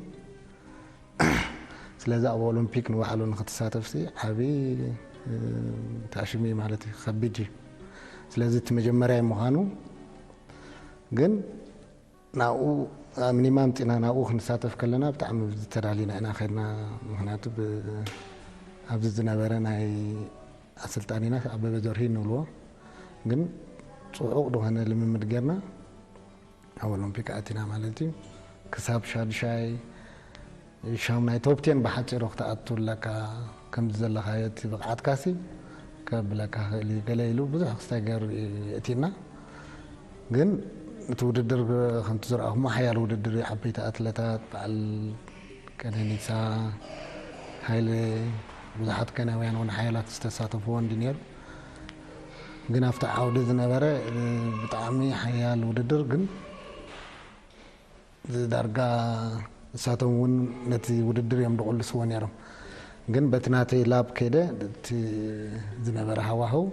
ስለዚ ኣብ ኦሎምፒክ ንባዕሉ ንክትሳተፍሲ ዓቢ፣ እ፣ ታሽሚ ማለት እዩ፣ ከቢድ እዩ። ስለዚ እቲ መጀመርያ ምዃኑ ግን ናብኡ፣ ኣብ ሚኒማ ኣምጺእና ናብኡ ክንሳተፍ ከለና ብጣዕሚ ዝተዳሊና ኢና ከድና። ምኽንያቱ ብ-፣ ኣብዚ ዝነበረ ናይ ኣሰልጣኒና ኣበበ ጆርሂ ንብልዎ፣ ግን ጽዑቕ ዝኾነ ልምምድ ጌርና ኣብ ኦሎምፒክ ኣቲና ማለት እዩ። ክሳብ ሻዱሻይ፣ ሻሙናይ፣ ቶፕ ቴን ብሓጺሩ ክትኣቱ ኣለካ፣ ከምዚ ዘለኻዮ እቲ ብቕዓትካሲ ከብለካ ክእል እዩ፣ ገለ ኢሉ ብዙሕ ክስታይ ገይሩ እዩ የእትዩና። ግን እቲ ውድድር ከምቲ ዝረኣኹሞ ሓያል ውድድር እዩ። ዓበይቲ ኣትለታት፣ በዓል ቀነኒሳ፣ ሃይለ፣ ብዙሓት ከናውያን እውን ሓያላት ዝተሳተፍዎ እንዲ ነይሩ። ግን ኣብቲ ዓውዲ ዝነበረ፣ እ፣ ብጣዕሚ ሓያል ውድድር፣ ግን ዳርጋ ንሳቶም እውን ነቲ ውድድር እዮም ዝቕልስዎ ነይሮም። ግን በቲ ናተይ ላብ ከይደ፣ እቲ ዝነበረ ሃዋህው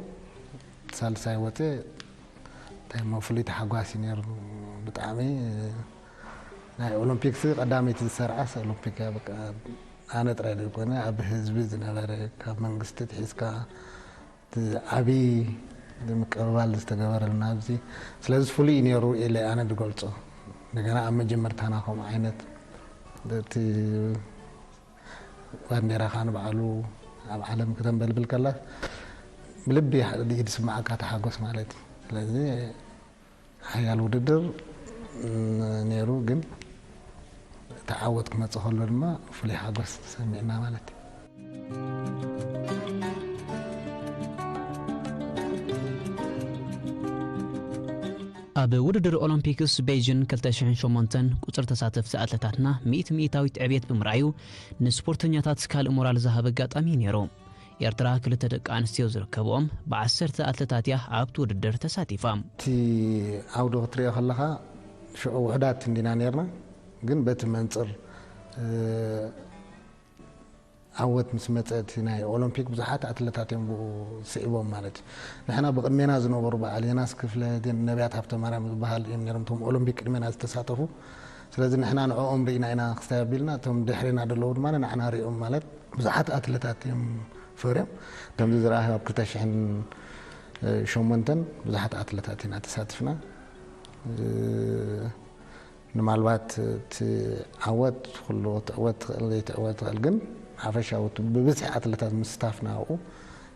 ሳልሳይ ወፀ፣ እንታይ እሞ ፍሉይ ተሓጓስ እዩ ነይሩ። ብጣዕሚ ናይ ኦሎምፒክስ ቀዳመይቲ ዝሰርዓስ ኦሎምፒክ እያ። በቃ ኣነ ጥራይ ዘይኮነ ኣብ ህዝቢ ዝነበረ ካብ መንግስቲ ትሒዝካ እቲ ዓቢ ምቅብባል ዝተገበረልና ኣብዚ። ስለዚ ፍሉይ እዩ ነይሩ ኢለ ኣነ ዝገልጾ። እንደገና ኣብ መጀመርታና ከምኡ ዓይነት እቲ ባንዴራኻ ንባዕሉ ኣብ ዓለም ክተንበልብል ከላ ብልቢ እዩ ዝስምዓካ ተሓጎስ ማለት እዩ። ስለዚ ሓያል ውድድር፣ ም፣ ነይሩ፣ ግን እቲ ዓወት ክመጽእ ከሎ ድማ ፍሉይ ሓጎስ ተሰሚዕና ማለት እዩ። ኣብ ውድድር ኦሎምፒክስ ቤይጂን ክልተ ሽሕን ሸሞንተን ቁጽሪ ተሳተፍቲ ኣትለታትና ሚእቲ ሚእታዊት ዕብየት ብምርኣዩ ንስፖርተኛታት ካልእ ሞራል ዝሃበ ኣጋጣሚ እዩ ነይሩ። ኤርትራ ክልተ ደቂ ኣንስትዮ ዝርከብኦም ብዓሰርተ ኣትለታት እያ ኣብቲ ውድድር ተሳቲፋ። እቲ ዓውዲ ክትሪኦ ከለኻ ሽዑ ውሕዳት እንዲና ነርና፣ ግን በቲ መንፅር ዓወት ምስ መፀ እቲ ናይ ኦሎምፒክ ብዙሓት ኣትለታት እዮም ብኡ ስዒቦም ማለት እዩ። ንሕና ብቕድሜና ዝነበሩ በዓል የናስ ክፍለ፣ ነቢያት ሃብተማርያም ዝበሃል እዮም ነሮም እቶም ኦሎምፒክ ቅድሜና ዝተሳተፉ። ስለዚ ንሕና ንዕኦም ርኢና ኢና ክስታይ ኣቢልና፣ እቶም ድሕሬና ዘለዉ ድማ ንዓና ሪኦም ማለት ብዙሓት ኣትለታት እዮም ፈርዮም። ከምዚ ዝረኣዩ ኣብ ክልተ ሽሕን ሸሞንተን ብዙሓት ኣትለታት ኢና ተሳትፍና። ምናልባት እቲ ዓወት ኩሉ ክትዕወት ትኽእል ዘይትዕወት ትኽእል፣ ግን ሓፈሻዊ እቲ ብብዝሒ ኣትለታት ምስታፍና ኣብኡ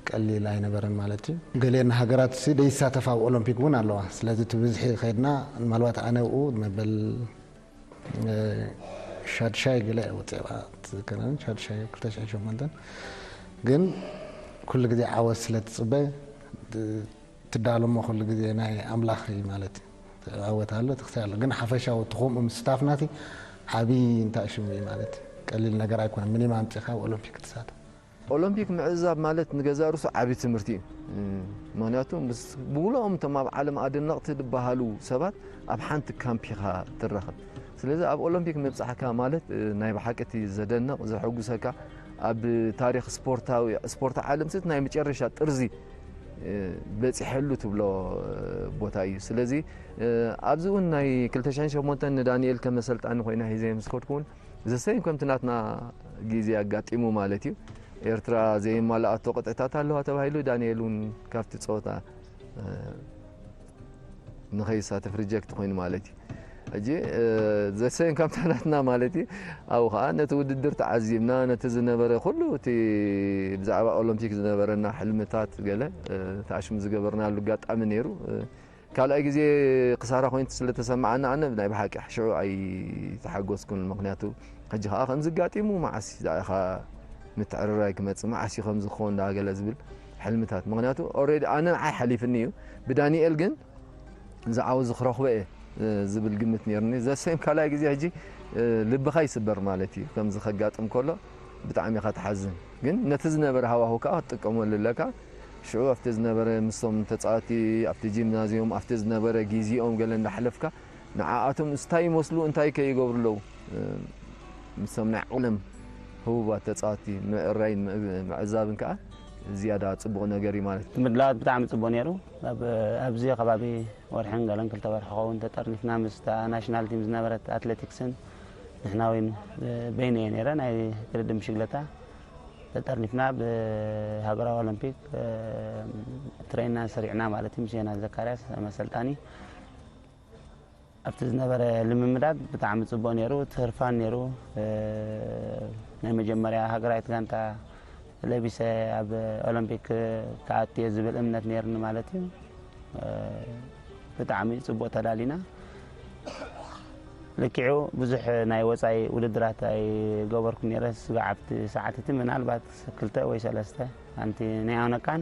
ቀሊል ኣይነበረን ማለት እዩ። ገሊአን ሃገራት ሲ ደይሳተፋ ኣብ ኦሎምፒክ እውን ኣለዋ። ስለዚ እቲ ብዝሒ ከይድና ምናልባት ኣነ ኣብኡ መበል ሻድሻይ ገለ ወፅአ ዝከናን ሻድሻይ ክልተ ሽሕን ሸሞንተን፣ ግን ኩሉ ግዜ ዓወት ስለ ትፅበ ትዳለሞ ኩሉ ግዜ ናይ ኣምላኽ እዩ ማለት እዩ። ዓወት ኣሎ ትኽሳይ ኣሎ፣ ግን ሓፈሻዊ እቲ ከምኡ ምስታፍ ናቲ ዓብዪ እንታይ ሽሙ እዩ ማለት እዩ። ቀሊል ነገር ኣይኮነን። ሚኒማ ኣምፂኻ ኣብ ኦሎምፒክ ትሳተፍ። ኦሎምፒክ ምዕዛብ ማለት ንገዛእ ርእሱ ዓቢ ትምህርቲ እዩ። ምክንያቱ ምስ ብውልኦም እቶም ኣብ ዓለም ኣደነቕቲ ዝበሃሉ ሰባት ኣብ ሓንቲ ካምፕ ኢኻ ትራኸብ። ስለዚ ኣብ ኦሎምፒክ ምብጻሕካ ማለት ናይ ብሓቂ እቲ ዘደንቕ ዘሐጉሰካ ኣብ ታሪኽ ስፖርታዊ ስፖርት ዓለም ስት ናይ መጨረሻ ጥርዚ በፂሐሉ ትብሎ ቦታ እዩ። ስለዚ ኣብዚ እውን ናይ ክልተ ሽሕን ሸሞንተን ንዳንኤል ከም ኣሰልጣኒ ኮይነ ሒዘ ምስ ከድኩ እውን ዘሰይም ከምቲ ናትና ግዜ ኣጋጢሙ ማለት እዩ። ኤርትራ ዘይማልኣቶ ቅጥዕታት ኣለዋ ተባሂሉ ዳንኤል እውን ካብቲ ፀወታ ንኸይሳተፍ ሪጀክት ኮይኑ ማለት እዩ። ሕጂ ዘሰይም ከምታ ናትና ማለት እዩ። ኣብኡ ከዓ ነቲ ውድድር ተዓዚብና ነቲ ዝነበረ ኩሉ እቲ ብዛዕባ ኦሎምፒክ ዝነበረና ሕልምታት ገለ ተኣሽሙ ዝገበርናሉ ኣጋጣሚ ነይሩ። ካልኣይ ግዜ ክሳራ ኮይኑ ስለተሰማዓኒ ኣነ ናይ ብሓቂ ሽዑ ኣይተሓጎስኩን። ምክንያቱ ሕጂ ከዓ ከምዚ ኣጋጢሙ መዓስ እዛ ኢኻ ምትዕርራይ ክመፅእ መዓስ እዩ ከምዚ ክኸውን እንዳገለ ዝብል ሕልምታት። ምክንያቱ ኦሬዲ ኣነ ንዓይ ሓሊፍኒ እዩ፣ ብዳንኤል ግን ዝዓወት ዝክረኽቦ እየ ዝብል ግምት ነይሩኒ። ዘሰይም ካልኣይ ግዜ ሕጂ ልብኻ ይስበር ማለት እዩ። ከምዚ ከጋጥም ከሎ ብጣዕሚ ኢኻ ትሓዝን። ግን ነቲ ዝነበረ ሃዋሁ ከዓ ክትጥቀመሉ ኣለካ። ሽዑ ኣብቲ ዝነበረ ምስቶም ተፃወቲ ኣብቲ ጂምናዝዮም ኣብቲ ዝነበረ ግዜኦም ገለ እንዳሕለፍካ ንዓኣቶም እንታይ ይመስሉ እንታይ ከ ይገብሩ ኣለዉ ምስቶም ናይ ዓለም ህቡባት ተፃወቲ ምእራይን ምዕዛብን ከዓ ዝያዳ ፅቡቕ ነገር እዩ ማለት እዩ። ምድላዋት ብጣዕሚ ፅቡቕ ነይሩ። ኣብዚ ከባቢ ወርሕን ገለን ክልተ ወርሒ ክኸውን ተጠርኒፍና ምስታ ናሽናል ቲም ዝነበረት ኣትሌቲክስን ንሕና እውን በይነ እየ ነይረ ናይ ቅድድም ብሽግለታ ተጠርኒፍና ብሃገራዊ ኦሎምፒክ ትሬና ሰሪዕና ማለት እዩ ምስ ዮናስ ዘካርያስ መሰልጣኒ ኣብቲ ዝነበረ ልምምዳት ብጣዕሚ ፅቡቅ ነይሩ ትህርፋን ነይሩ ናይ መጀመርያ ሃገራዊት ጋንታ ለቢሰ ኣብ ኦሎምፒክ ክኣቱ እየ ዝብል እምነት ነይርኒ ማለት እዩ። ብጣዕሚ ፅቡቅ ተዳሊና። ልክዑ ብዙሕ ናይ ወፃኢ ውድድራት ኣይገበርኩ ነይረ። ስጋዕ ኣብቲ ሰዓት እቲ ምናልባት ክልተ ወይ ሰለስተ ኣንቲ ናይ ኣውነካን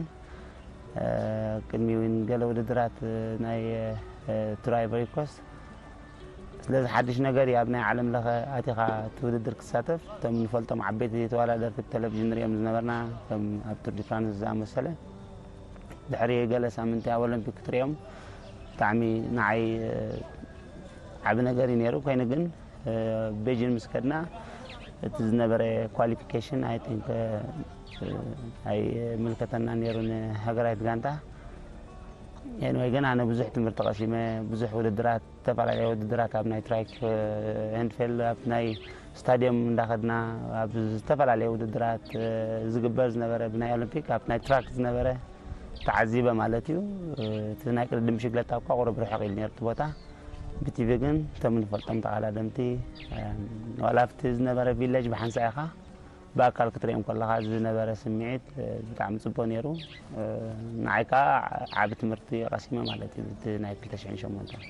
ቅድሚ እውን ገለ ውድድራት ናይ ትራይ ቨሪኮስ ስለዚ ሓድሽ ነገር እዩ ኣብ ናይ ዓለም ለኸ ኣቲኻ እቲ ውድድር ክትሳተፍ እቶም ንፈልጦም ዓበይቲ ተወዳደርቲ ብቴሌቪዥን ንሪኦም ዝነበርና ከም ኣብ ቱር ዲ ፍራንስ ዝኣመሰለ ድሕሪ ገለ ሳምንቲ ኣብ ኦሎምፒክ ክትሪኦም ብጣዕሚ ንዓይ ዓቢ ነገር እዩ ነይሩ ኮይኑ ግን ቤጂን ምስ ከድና እቲ ዝነበረ ኳሊፊኬሽን ኣይ ቲንክ ኣይምልከተና ነይሩ ንሃገራዊት ጋንታ ኤንወይ ግን ኣነ ብዙሕ ትምህርቲ ቀሲመ ብዙሕ ውድድራት ዝተፈላለዩ ውድድራት ኣብ ናይ ትራክ ሄንድፌል ኣብ ናይ ስታዲየም እንዳኸድና ኣብ ዝተፈላለዩ ውድድራት ዝግበር ዝነበረ ብናይ ኦሎምፒክ ኣብ ናይ ትራክ ዝነበረ ተዓዚበ ማለት እዩ እቲ ናይ ቅድድም ብሽግለታ እኳ ቁሩብ ርሕቕ ኢሉ ነይሩ እቲ ቦታ ብቲቪ ግን እቶም ንፈልጦም ተቓዳደምቲ ዋላ ኣብቲ ዝነበረ ቪለጅ ብሓንሳእ ኢኻ ብኣካል ክትሪኦም ከለኻ ዝነበረ ስምዒት ብጣዕሚ ፅቡቅ ነይሩ። ንዓይ ከዓ ዓቢ ትምህርቲ ቀሲመ ማለት እዩ እቲ ናይ ክልተ ሽሕን ሸሞንተን።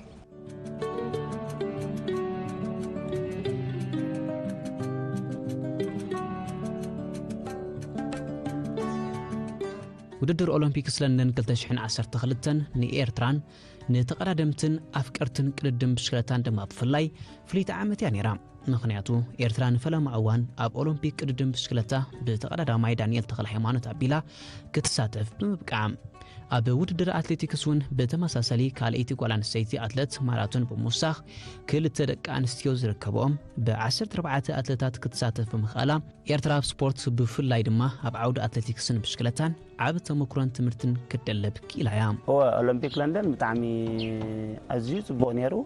ውድድር ኦሎምፒክስ ለንደን ክልተ ሽሕን ዓሰርተ ክልተን ንኤርትራን ንተቐዳደምትን ኣፍቀርትን ቅድድም ብሽክለታን ድማ ብፍላይ ፍልይቲ ዓመት እያ ነይራ። ምኽንያቱ ኤርትራ ንፈለማ እዋን ኣብ ኦሎምፒክ ቅድድም ብሽክለታ ብተቐዳዳማይ ዳንኤል ተኽለ ሃይማኖት ኣቢላ ክትሳተፍ ብምብቃዓ። ኣብ ውድድር ኣትሌቲክስ እውን ብተመሳሳሊ ካልኣይቲ ጓል ኣንስተይቲ ኣትለት ማራቶን ብምውሳኽ ክልተ ደቂ ኣንስትዮ ዝርከብኦም ብ14 ኣትለታት ክትሳተፍ ብምኽኣላ ኤርትራ ኣብ ስፖርት ብፍላይ ድማ ኣብ ዓውዲ ኣትሌቲክስን ብሽክለታን ዓቢ ተመክሮን ትምህርትን ክትደልብ ክኢላ እያ። እወ፣ ኦሎምፒክ ለንደን ብጣዕሚ ኣዝዩ ጽቡቕ ነይሩ።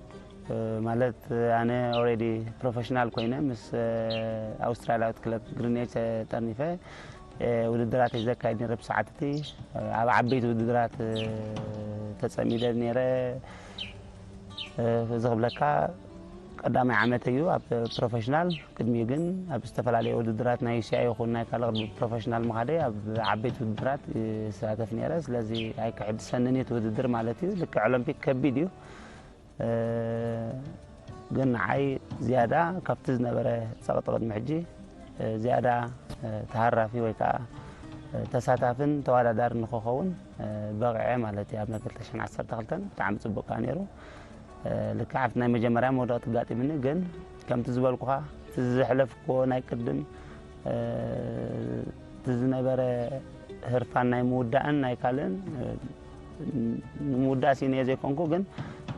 ማለት ኣነ ኦሬዲ ፕሮፌሽናል ኮይነ ምስ ኣውስትራልያዊት ክለብ ግሪንዊች ተጠርኒፈ ውድድራት ዘካይድ ነረ። ብሰዓት እቲ ኣብ ዓበይቲ ውድድራት ተጸሚደ ነረ። እዚ ክብለካ ቀዳማይ ዓመት እዩ ኣብ ፕሮፌሽናል። ቅድሚኡ ግን ኣብ ዝተፈላለዩ ውድድራት ናይ እስያ ይኹን ናይ ካልእ ፕሮፌሽናል ምኻደይ ኣብ ዓበይቲ ውድድራት ይሳተፍ ነረ። ስለዚ ኣይክሕድሰንን እቲ ውድድር ማለት እዩ። ልክዕ ኦሎምፒክ ከቢድ እዩ። ግን ንዓይ ዝያዳ ካብቲ ዝነበረ ጸቕጢ ቅድሚ ሕጂ ዝያዳ ተሃራፊ ወይ ከዓ ተሳታፍን ተወዳዳሪ ንክኸውን በቕዐ ማለት እዩ። ኣብ ናይ ክልተ ሽሕን ዓሰርተ ክልተን ብጣዕሚ ጽቡቅ ከኣ ነይሩ። ልክዕ ኣብቲ ናይ መጀመርያ መውደቕቲ ኣጋጢምኒ፣ ግን ከምቲ ዝበልኩኻ እቲ ዘሕለፍክዎ ናይ ቅድም እቲ ዝነበረ ህርፋን ናይ ምውዳእን ናይ ካልእን ንምውዳእ ስኢነ ዘይኮንኩ፣ ግን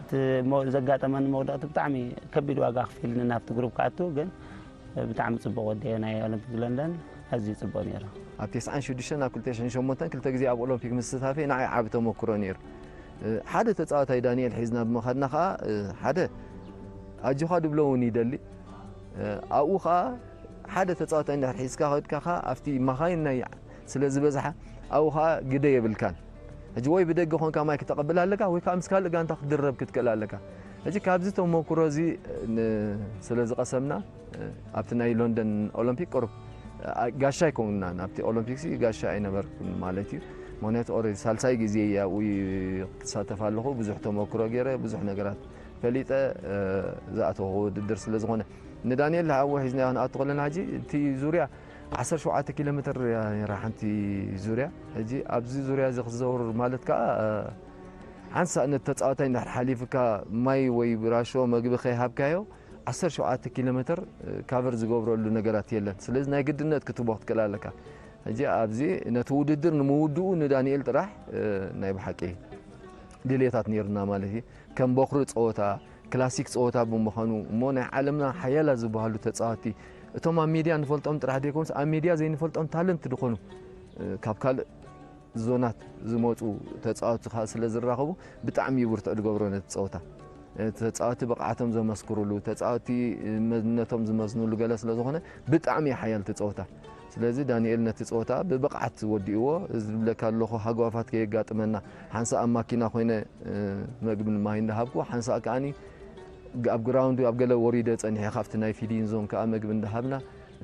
እቲ መ- ዘጋጠመኒ መውደቕቲ ብጣዕሚ ከቢድ ዋጋ ከፊልኒ ናብቲ ግሩፕ ክኣቱ። ግን ብጣዕሚ ጽቡቕ ወዲኤ ናይ ኦሎምፒክ ለንደን ኣዝዩ ጽቡቕ ነይሩ። ኣብ ተስዓን ሽዱሽተን ኣብ ክልተ ሽሕን ሸሞንተን ክልተ ግዜ ኣብ ኦሎምፒክ ምስታፈይ ንዓይ ዓቢ ተመክሮ ነይሩ። ሓደ ተጻዋታይ ዳንኤል ሒዝና ብምኻድና ከኣ ሓደ ኣጆኻ ድብሎ እውን ይደሊ። ኣብኡ ከኣ ሓደ ተጻዋታይ እንድሕር ሒዝካ ከድካ ከኣ ኣብቲ መኻይን ናይ ስለ ዝበዝሓ ኣብኡ ከኣ ግደ የብልካን። ሕጂ ወይ ብደገ ኮንካ ማይ ክተቐብል ኣለካ ወይ ከኣ ምስ ካልእ ጋንታ ክትድረብ ክትክእል ኣለካ። ሕጂ ካብዚ ተመክሮ እዚ ን- ስለ ዝቐሰምና ኣብቲ ናይ ሎንደን ኦሎምፒክ ቁሩብ ጋሻ ኣይኮንናን። ኣብቲ ኦሎምፒክሲ ጋሻ ኣይነበርኩን ማለት እዩ። ምክንያቱ ኦልሬዲ ሳልሳይ ግዜ እየ ኣብኡ ክሳተፍ ኣለኹ። ብዙሕ ተመክሮ ገይረ፣ ብዙሕ ነገራት ፈሊጠ ዝኣተኹ ውድድር ስለ ዝኾነ። ንዳንኤል ኣብኡ ሒዝናዮ ክንኣቱ ከለና ሕጂ እቲ ዙርያ ዓሰርተ ሸውዓተ ኪሎ ሜትር እያ ነይራ ሓንቲ ዙርያ። ሕጂ ኣብዚ ዙርያ እዚ ክትዘውር ማለት ከኣ ሓንሳእ ነቲ ተጻዋታይ እንድሕር ሓሊፍካ ማይ ወይ ብራሾ መግቢ ከይሃብካዮ ዓሰርተ ሸውዓተ ኪሎ ሜትር ካቨር ዝገብረሉ ነገራት የለን። ስለዚ ናይ ግድነት ክትቦ ክትክእል ኣለካ። ሕጂ ኣብዚ ነቲ ውድድር ንምውድኡ ንዳንኤል ጥራሕ ናይ ብሓቂ ድልየታት ነይሩና ማለት እዩ። ከም ቦኽሪ ጸወታ፣ ክላሲክ ጸወታ ብምዃኑ እሞ ናይ ዓለምና ሓያላት ዝበሃሉ ተጻወትቲ እቶም ኣብ ሚድያ ንፈልጦም ጥራሕ ዘይኮኑስ ኣብ ሚድያ ዘይንፈልጦም ታለንት ዝኾኑ ካብ ካልእ ዞናት ዝመፁ ተፃወቲ ከዓ ስለ ዝራኸቡ ብጣዕሚ እዩ ብርቱዕ ዝገብሮ ነቲ ፀወታ። ተፃወቲ ብቕዓቶም ዘመስክሩሉ፣ ተፃወቲ መንነቶም ዝመዝኑሉ ገለ ስለ ዝኾነ ብጣዕሚ እዩ ሓያል እቲ ፀወታ። ስለዚ ዳንኤል ነቲ ፀወታ ብብቕዓት ወዲእዎ። እዚ ዝብለካ ኣለኹ ሃጓፋት ከየጋጥመና፣ ሓንሳእ ኣብ ማኪና ኮይነ መግብን ማይ እንዳሃብኩ፣ ሓንሳእ ከዓኒ ኣብ ግራውንድ ኣብ ገለ ወሪደ ፀኒሐ ካብቲ ናይ ፊዲንግ ዞን ከዓ መግቢ እንዳሃብና፣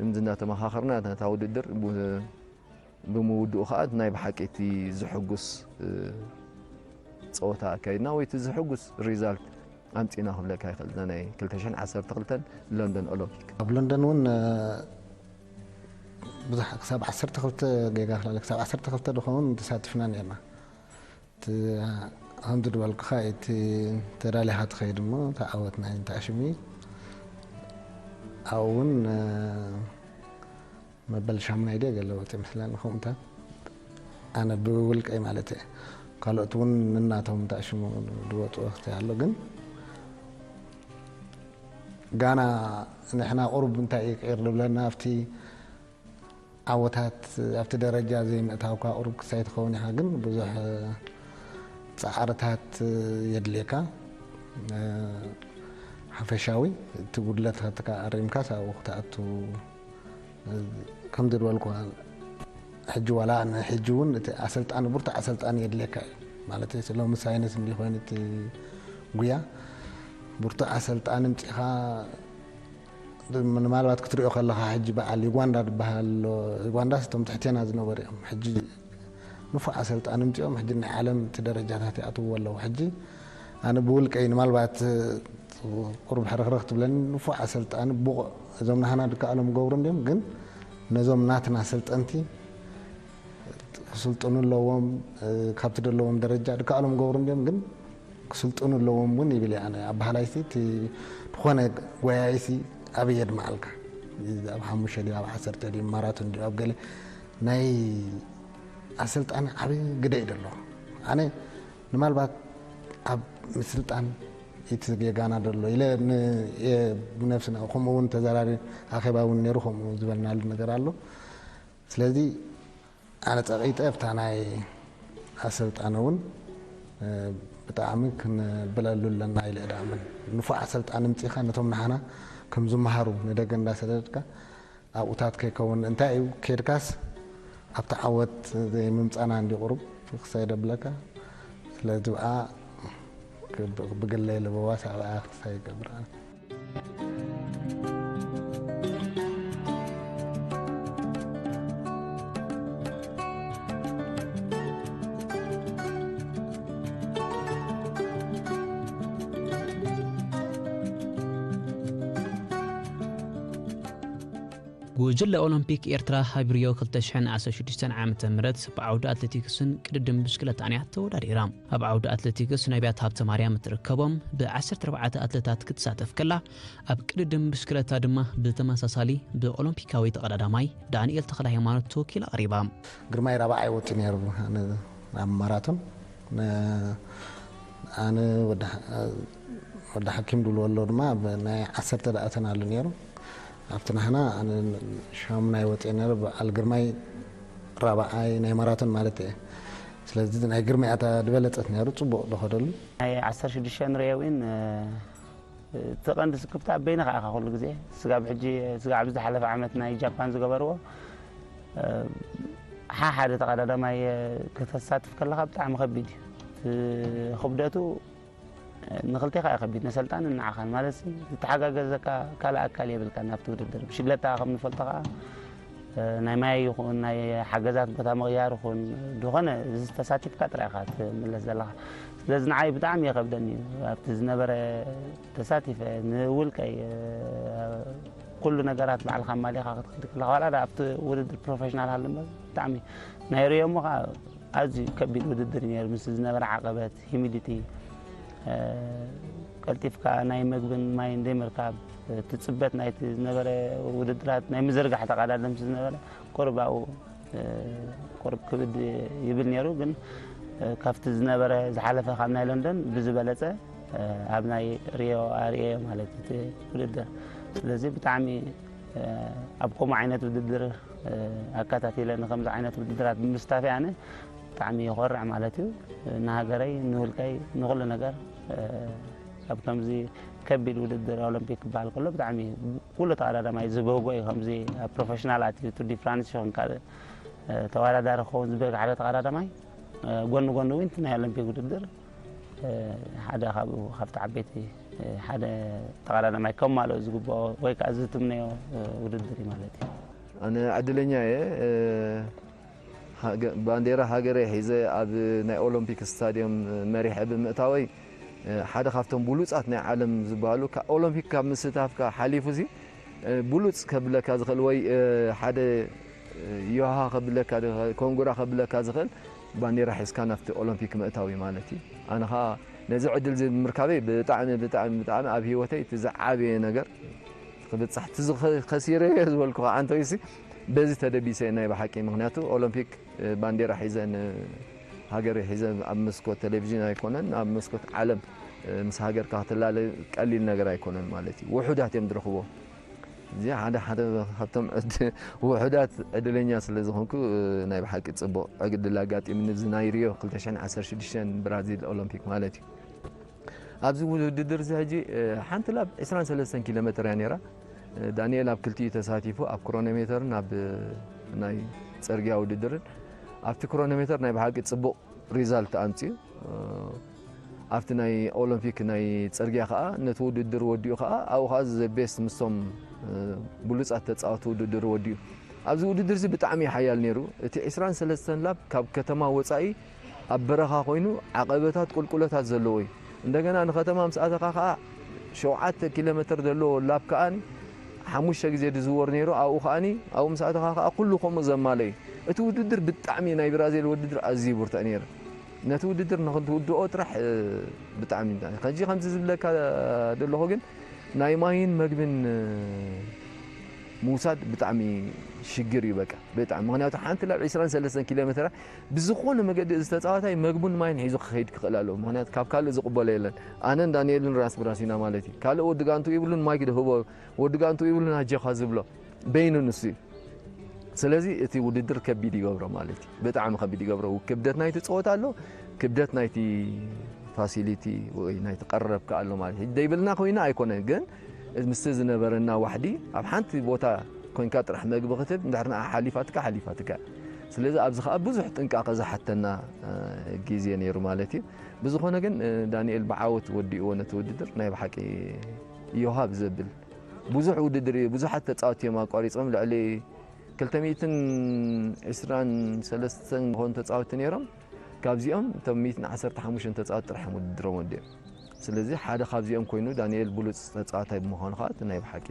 እምዚ እንዳተመኻኸርና ነታ ውድድር ብምውድኡ ኸዓ ናይ ብሓቂ እቲ ዝሕጉስ ፀወታ ኣካይድና ወይ እቲ ዝሕጉስ ሪዛልት ኣምፂና ክብለካ ይኽእል። ናይ ክልተ ሽሕን ዓሰርተ ክልተን ሎንደን ኦሎምፒክ። ኣብ ሎንደን እውን ብዙሕ ክሳብ ዓሰርተ ክልተ ጌጋ ክላለ ክሳብ ዓሰርተ ክልተ ድኸውን ተሳቲፍና ነርና። እቲ ከምቲ ዝበልኩኻ እቲ ተዳሊኻ ትኸይድ እሞ ተዓወት ናይ እንተኣሽሚ ኣብኡ እውን መበል ሻሙናይ ድየ ገለ ወፂ መስለኒ ከምኡታት ኣነ ብውልቀይ ማለት እየ። ካልኦት እውን ንናቶም ተኣሽሙ ዝወፁ ወቅቲ ኣሎ ግን ጋና ንሕና ቁሩብ እንታይ እዩ ቅር ዝብለና ኣብቲ ዓወታት ኣብቲ ደረጃ ዘይምእታውካ ቁሩብ ክሳይ ትኸውን ኢኻ ግን ብዙሕ ፃዕርታት የድልየካ ሓፈሻዊ እቲ ጉድለትካ ኣሪምካ ሳብኡ ክትኣቱ ከም ዝበልኩ ሕጂ ዋላ ንሕጂ እውን እቲ ኣሰልጣኒ ብርቱዕ ኣሰልጣኒ የድልየካ እዩ ማለት ሎሚ ሳይንስ እንዲ ኮይኑ እቲ ጉያ ብርቱዕ ኣሰልጣኒ ምፂኻ ምናልባት ክትሪኦ ከለኻ ሕጂ በዓል ዩጋንዳ ዝበሃል ኣሎ ዩጋንዳስ እቶም ትሕቴና ዝነበሩ እዮም ሕጂ ንፉዕ ኣሰልጣኒ ምፂኦም ሕጂ ናይ ዓለም እቲ ደረጃታት ይኣትዎ ኣለዉ ሕጂ ኣነ ብውልቀይ ንማልባት ቁሩብ ሕርኽርኽ ትብለኒ ንፉዕ ኣሰልጣኒ ብቑዕ እዞም ናህና ድከኣሎም ገብሩ እንዲዮም ግን ነዞም ናትና ኣሰልጠንቲ ክስልጥኑ ኣለዎም ካብቲ ዘለዎም ደረጃ ድከኣሎም ገብሩ እንዲዮም ግን ክስልጥኑ ኣለዎም እውን ይብል እየ ኣነ። ኣብ ባህላይሲ እቲ ዝኾነ ጎያይሲ ኣበይ የድምዓልካ? ኣብ ሓሙሽተ ድዩ፣ ኣብ ዓሰርተ ድዩ፣ ማራቶን ድዩ፣ ኣብ ገለ ናይ ኣሰልጣኒ ዓብዪ ግደ እዩ ደሎ። ኣነ ንማልባት ኣብ ምስልጣን እቲ ጌጋና ደሎ ኢለ ን-፣ የ-፣ ብነፍስና ከምኡ እውን ተዘራሪ ኣኼባ እውን ነይሩ ከምኡ ዝበልናሉ ነገር ኣሎ። ስለዚ ኣነ ጸቒጠ ኣብታ ናይ ኣሰልጣኒ እውን፣ እ፣ ብጣዕሚ ክንብለሉ ኣለና ኢለ እየ ድኣምን። ንፉዕ ኣሰልጣኒ ምጺኻ ነቶም ንሓና ከም ዝመሃሩ ንደገ እንዳሰደድካ ኣብኡታት ከይከውን እንታይ እዩ ኬድካስ ኣብቲ ዓወት ዘይምምጻና እንዲ ቁሩብ ክሳይ ደብለካ። ስለዚ ብኣ ብ-፣ ብግለይ ለበዋ ሳብኣ ክሳይ ይገብር ኣነ። ጉጅለ ኦሎምፒክ ኤርትራ ኣብ ሪዮ ክልተ ሽሕን ዓሰርተ ሽዱሽተን ዓመተ ምህረት ብዓውዲ ኣትሌቲክስን ቅድድም ብሽክለታን እያ ተወዳዲራ። ኣብ ዓውዲ ኣትሌቲክስ ነቢያት ሃብተማርያም እትርከቦም ብ ዓሰርተ ኣርባዕተ ኣትሌታት ክትሳተፍ ከላ፣ ኣብ ቅድድም ብሽክለታ ድማ ብተመሳሳሊ ብኦሎምፒካዊ ተቐዳዳማይ ዳንኤል ተኽለ ሃይማኖት ተወኪላ ቀሪባ። ግርማይ ራብዓይ ወጺኡ ነይሩ፣ ኣነ ኣብ ማራቶን። ነ-፣ ኣነ ወዲ ሓ-፣ ወዲ ሓኪም ድብልዎ ኣሎ ድማ ኣብ ናይ ዓሰርተ ደኣተን ኣሎ ነይሩ። ኣብቲ ናህና ኣነ ሻሙናይ ወጺአ ነይሩ፣ በዓል ግርማይ ራብዓይ ናይ ማራቶን ማለት እየ። ስለዚ ናይ ግርማይ ኣታ ዝበለጸት ነይሩ፣ ጽቡቕ ዝኸደሉ። ናይ ዓሰርተ ሽዱሽተ ንርእዮ እውን፣ እ፣ እቲ ቀንዲ ስክፍታ በይንኻ ኢኻ ኩሉ ግዜ። ስጋብ ሕጂ፣ ስጋብ ኣብዚ ዝሓለፈ ዓመት ናይ ጃፓን ዝገበርዎ፣ እ፣ ሓ-፣ ሓደ ተቐዳዳማይ፣ እ፣ ከተሳትፍ ከለኻ ብጣዕሚ ከቢድ እዩ። እቲ ክብደቱ፣ እ፣ ንኽልቴኻ እዩ ከቢድ፣ ነሰልጣንን ንዓኻን። ማለት ሲ፣ ዝተሓጋገዘካ ካልእ ኣካል የብልካን ኣብቲ ውድድር። ብሽግለታ ከም ንፈልጦ ኸዓ፣ እ፣ ናይ ማይ ይኹን ናይ ሓገዛት ቦታ ምቕያር ይኹን ዝኾነ እዚ ተሳቲፍካ ጥራይ ኢኻ ትምለስ ዘለኻ። ስለዚ ንዓይ ብጣዕሚ ይኸብደኒ እዩ። ኣብቲ ዝነበረ ተሳቲፈ ንውልቀይ፣ እ፣ ኩሉ ነገራት ባዕልኻ ኣማሊኻ ክትከይድ ከለኻ፣ ዋላ ደኣ ኣብቲ ውድድር ፕሮፌሽናል ሃሉ እምበር ብጣዕሚ ናይ ሪዮ እሞ ኸዓ ኣዝዩ ከቢድ ውድድር እዩ ነይሩ። ምስ ዝነበረ ዓቐበት፣ ሂሚዲቲ፣ እ፣ ቀልጢፍካ ናይ መግብን ማይን ዘይምርካብ፣ እቲ ጽበት ናይቲ ዝነበረ ውድድራት ናይ ምዝርጋሕ ተቓዳደምቲ ዝነበረ ቁሩብ ኣብኡ፣ እ፣ ቁሩብ ክብድ ይብል ነይሩ። ግን፣ እ፣ ካብቲ ዝነበረ ዝሓለፈ ካብ ናይ ለንደን ብዝበለጸ፣ እ፣ ኣብ ናይ ሪዮ ኣርእየ ማለት እዩ እቲ ውድድር። ስለዚ ብጣዕሚ፣ እ፣ ኣብ ከምኡ ዓይነት ውድድር፣ እ፣ ኣከታቲለ ንከምዚ ዓይነት ውድድራት ብምስታፊ ኣነ ብጣዕሚ ይኾርዕ ማለት እዩ። ንሃገረይ፣ ንውልቀይ፣ ንኹሉ ነገር፣ እ፣ ኣብ ከምዚ ከቢድ ውድድር ኦሎምፒክ ክበሃል ከሎ ብጣዕሚ ኩሉ ተቐዳዳማይ ዝበህጎ እዩ። ከምዚ ኣብ ፕሮፌሽናል ኣትዩ ቱር ዲ ፍራንስ ይኹን ካልእ፣ እ፣ ተወዳዳሪ ክኸውን ዝበህግ ሓደ ተቐዳዳማይ፣ እ፣ ጎኒ ጎኒ እውን እቲ ናይ ኦሎምፒክ ውድድር፣ እ፣ ሓደ ካብኡ ካብቲ ዓበይቲ፣ እ፣ ሓደ ተቐዳዳማይ ከማልኦ ዝግብኦ ወይ ከዓ ዝትምነዮ፣ እ፣ ውድድር እዩ ማለት እዩ። ኣነ ዕድለኛ እየ። እ፣ ሃገ-፣ ባንዴራ ሃገረይ ሒዘ ኣብ ናይ ኦሎምፒክ ስታድዮም መሪሐ ብምእታወይ፣ እ፣ ሓደ ካብቶም ብሉጻት ናይ ዓለም ዝበሃሉ፣ ካ-፣ ኦሎምፒክ ካብ ምስታፍካ ሓሊፉ ሲ፣ እ፣ ብሉጽ ከብለካ ዝኽእል ወይ፣ እ፣ ሓደ፣ እ፣ ዮሃ ከብለካ ዝኽእል፣ ኮንጉራ ከብለካ ዝኽእል ባንዴራ ሒዝካ ናብቲ ኦሎምፒክ ምእታው እዩ ማለት እዩ። ኣነ ኸኣ ነዚ ዕድል እዚ ብምርካበይ ብጣዕሚ፣ ብጣዕሚ፣ ብጣዕሚ ኣብ ህይወተይ እቲ ዝዓበየ ነገር ክብጻሕ፣ እቲ ዝኸ-፣ ከሲረዮ ዝበልኩ ከዓ እንተይሲ በዚ ተደቢሰ ናይ ብሓቂ። ምኽንያቱ ኦሎምፒክ፣ እ፣ ባንዴራ ሒዘ ን-፣ ሃገር ሒዘ ኣብ መስኮት ቴሌቪዥን ኣይኮነን፣ ኣብ መስኮት ዓለም፣ እ፣ ምስ ሃገርካ ክትላለ ቀሊል ነገር ኣይኮነን ማለት እዩ። ውሑዳት እዮም ዝረኽብዎ። እዚ ሓደ ሓደ ካብቶም ዕድ-፣ ውሑዳት ዕድለኛ ስለ ዝኾንኩ፣ እ፣ ናይ ብሓቂ ጽቡቕ ዕድል ኣጋጢምኒ። እዚ ናይ ሪዮ ክልተ ሽሕን ዓሰርተ ሽዱሽተን ብራዚል ኦሎምፒክ ማለት እዩ። ኣብዚ ውድድር እዚ ሕጂ፣ እ፣ ሓንቲ ላብ ዕስራን ሰለስተን ኪሎ ሜትር እያ ነይራ። እ፣ ዳንኤል ኣብ ክልቲኡ ተሳቲፉ፣ ኣብ ክሮኖሜተርን ኣብ፣ እ፣ ናይ ጽርግያ ውድድርን። ኣብቲ ክሮኖሜተር ናይ ብሓቂ ጽቡቕ ሪዛልት ኣምጺኡ። እ፣ ኣብቲ ናይ ኦሎምፒክ ናይ ጽርግያ ከኣ ነቲ ውድድር ወዲኡ ከኣ ኣብኡ ከኣ ዘ ቤስት ምስቶም፣ እ፣ ብሉጻት ተጻወቲ ውድድር ወዲኡ። ኣብዚ ውድድር እዚ ብጣዕሚ እዩ ሓያል ነይሩ። እቲ ዕስራን ሰለስተን ላብ ካብ ከተማ ወጻኢ ኣብ በረኻ ኮይኑ ዓቐበታት ቁልቁለታት ዘለዎ እዩ። እንደገና ንከተማ ምስ ኣተኻ ከኣ ሸውዓተ ኪሎ ሜትር ዘለዎ ላብ ከኣ ሓሙሽተ ግዜ ዝዝወር ነይሩ። ኣብኡ ከኣ ኣብኡ ምስ ኣተኻ ከኣ ኩሉ ከምኡ ዘማልአ እዩ። እቲ ውድድር ብጣዕሚ ናይ ብራዚል ውድድር ኣዝዩ ብርቱዕ ነይሩ። ነቲ ውድድር ንክትውድኦ ጥራሕ ብጣዕሚ ከዚ ከምዚ ዝብለካ ዘለኹ ግን ናይ ማይን መግብን ምውሳድ ብጣዕሚ ሽግር እዩ። በቃ ብጣዕሚ ምክንያቱ ሓንቲ ላብ ዕስራን ሰለስተን ኪሎ ሜትራ ብዝኾነ መገዲ እዚ ተፃዋታይ መግቡን ማይን ሒዙ ክኸይድ ክኽእል ኣለዎ። ምክንያቱ ካብ ካልእ ዝቕበሎ የለን። ኣነን ዳንኤልን ራስ ብራስ ኢና ማለት እዩ። ካልእ ወዲ ጋንቱ ይብሉን ማይክ ድህቦ ወዲ ጋንቱ ይብሉን ኣጀኻ ዝብሎ በይኑ ንሱ እዩ። ስለዚ እቲ ውድድር ከቢድ ይገብሮ ማለት እዩ። ብጣዕሚ ከቢድ ይገብሮ። ክብደት ናይቲ ፀወታ ኣሎ፣ ክብደት ናይቲ ፋሲሊቲ ወይ ናይቲ ቀረብካ ኣሎ ማለት እዩ። ደይብልና ኮይና ኣይኮነን፣ ግን ምስቲ ዝነበረና ዋሕዲ ኣብ ሓንቲ ቦታ ኮንካ ጥራሕ መግቢ ክትብ እንድሕር ንኣ ሓሊፋትካ ሓሊፋትካ። ስለዚ ኣብዚ ከዓ ብዙሕ ጥንቃቐ ዝሓተና ግዜ ነይሩ ማለት እዩ። ብዝኾነ ግን ዳንኤል ብዓወት ወዲእዎ ነቲ ውድድር ናይ ብሓቂ ዮሃብ ዘብል ብዙሕ ውድድር እዩ። ብዙሓት ተፃወቲ እዮም ኣቋሪፆም። ልዕሊ ክልተ ሚእትን ዕስራን ሰለስተን ዝኾኑ ተፃወቲ ነይሮም። ካብዚኦም እቶም ሚእትን ዓሰርተ ሓሙሽተን ተፃወቲ ጥራሕ እዮም ውድድሮም ወዲኦም። ስለዚ ሓደ ካብዚኦም ኮይኑ ዳንኤል ብሉፅ ተፃዋታይ ብምዃኑ ከዓ እቲ ናይ ብሓቂ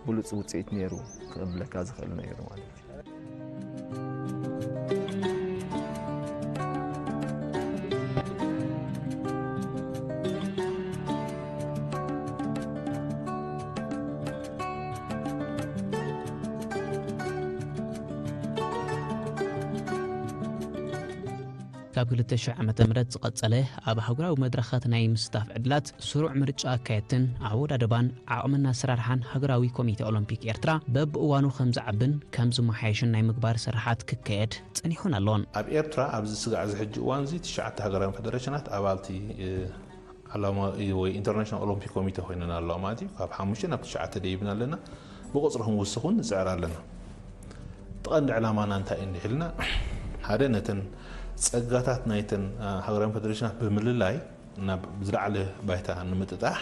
ብሉፅ ውፅኢት ነይሩ ክብለካ ዝኽእል ነይሩ ማለት እዩ። ካብ ክልተ ሽሕ ዓመተ ምህረት ዝቐጸለ ኣብ ኣህጉራዊ መድረኻት ናይ ምስታፍ ዕድላት ስሩዕ ምርጫ ኣካየድትን ኣወዳድባን ዓቕምን ኣሰራርሓን ሃገራዊ ኮሚተ ኦሎምፒክ ኤርትራ በብእዋኑ ከም ዝዓብን ከም ዝመሓየሽን ናይ ምግባር ስራሓት ክካየድ ጸኒሑን ኣሎን። ኣብ ኤርትራ ኣብዚ ስጋዕ እዚ ሕጂ እዋን እዚ ትሽዓተ ሃገራውያን ፈደረሽናት ኣባልቲ ዓላማ ወይ ኢንተርናሽናል ኦሎምፒክ ኮሚቴ ኮይነን ኣለዋ ማለት እዩ። ካብ ሓሙሽተ ናብ ትሽዓተ ደይብና ኣለና። ብቁፅሪ ክንውስኽ እውን ንፅዕር ኣለና። እቲ ቀንዲ ዕላማና እንታይ እዩ እንዲሕልና ሓደ ነተን ፀጋታት ናይተን ሃገራውያን ፈደሬሽናት ብምልላይ ናብ ዝለዓለ ባይታ ንምጥጣሕ፣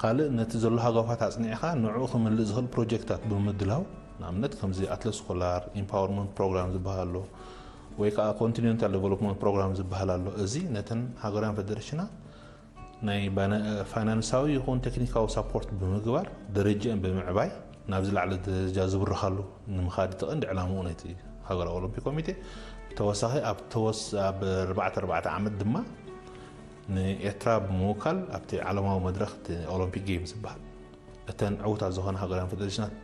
ካልእ ነቲ ዘሎ ሃጓፋት ኣፅኒዕኻ ንዕኡ ክምልእ ዝኽእል ፕሮጀክታት ብምድላው፣ ንኣብነት ከምዚ ኣትለስ ስኮላር ኢምፓወርመንት ፕሮግራም ዝበሃል ኣሎ ወይ ከዓ ኮንቲኔንታል ዴቨሎፕመንት ፕሮግራም ዝበሃል ኣሎ። እዚ ነተን ሃገራውያን ፈደሬሽናት ናይ ፋይናንሳዊ ይኹን ቴክኒካዊ ሳፖርት ብምግባር ደረጃአን ብምዕባይ ናብ ዝለዓለ ደረጃ ዝብርኻሉ ንምኻድ እቲ ቀንዲ ዕላምኡ ናይቲ ሃገራዊ ኦሎምፒክ ኮሚቴ። ብተወሳኺ ኣብ ተወስ ኣብ ኣርባዕተ ኣርባዕተ ዓመት ድማ ንኤርትራ ብምውካል ኣብቲ ዓለማዊ መድረኽ እቲ ኦሎምፒክ ጌምስ ዝበሃል እተን ዕውታት ዝኾና ሃገራውያን ፈደሬሽናት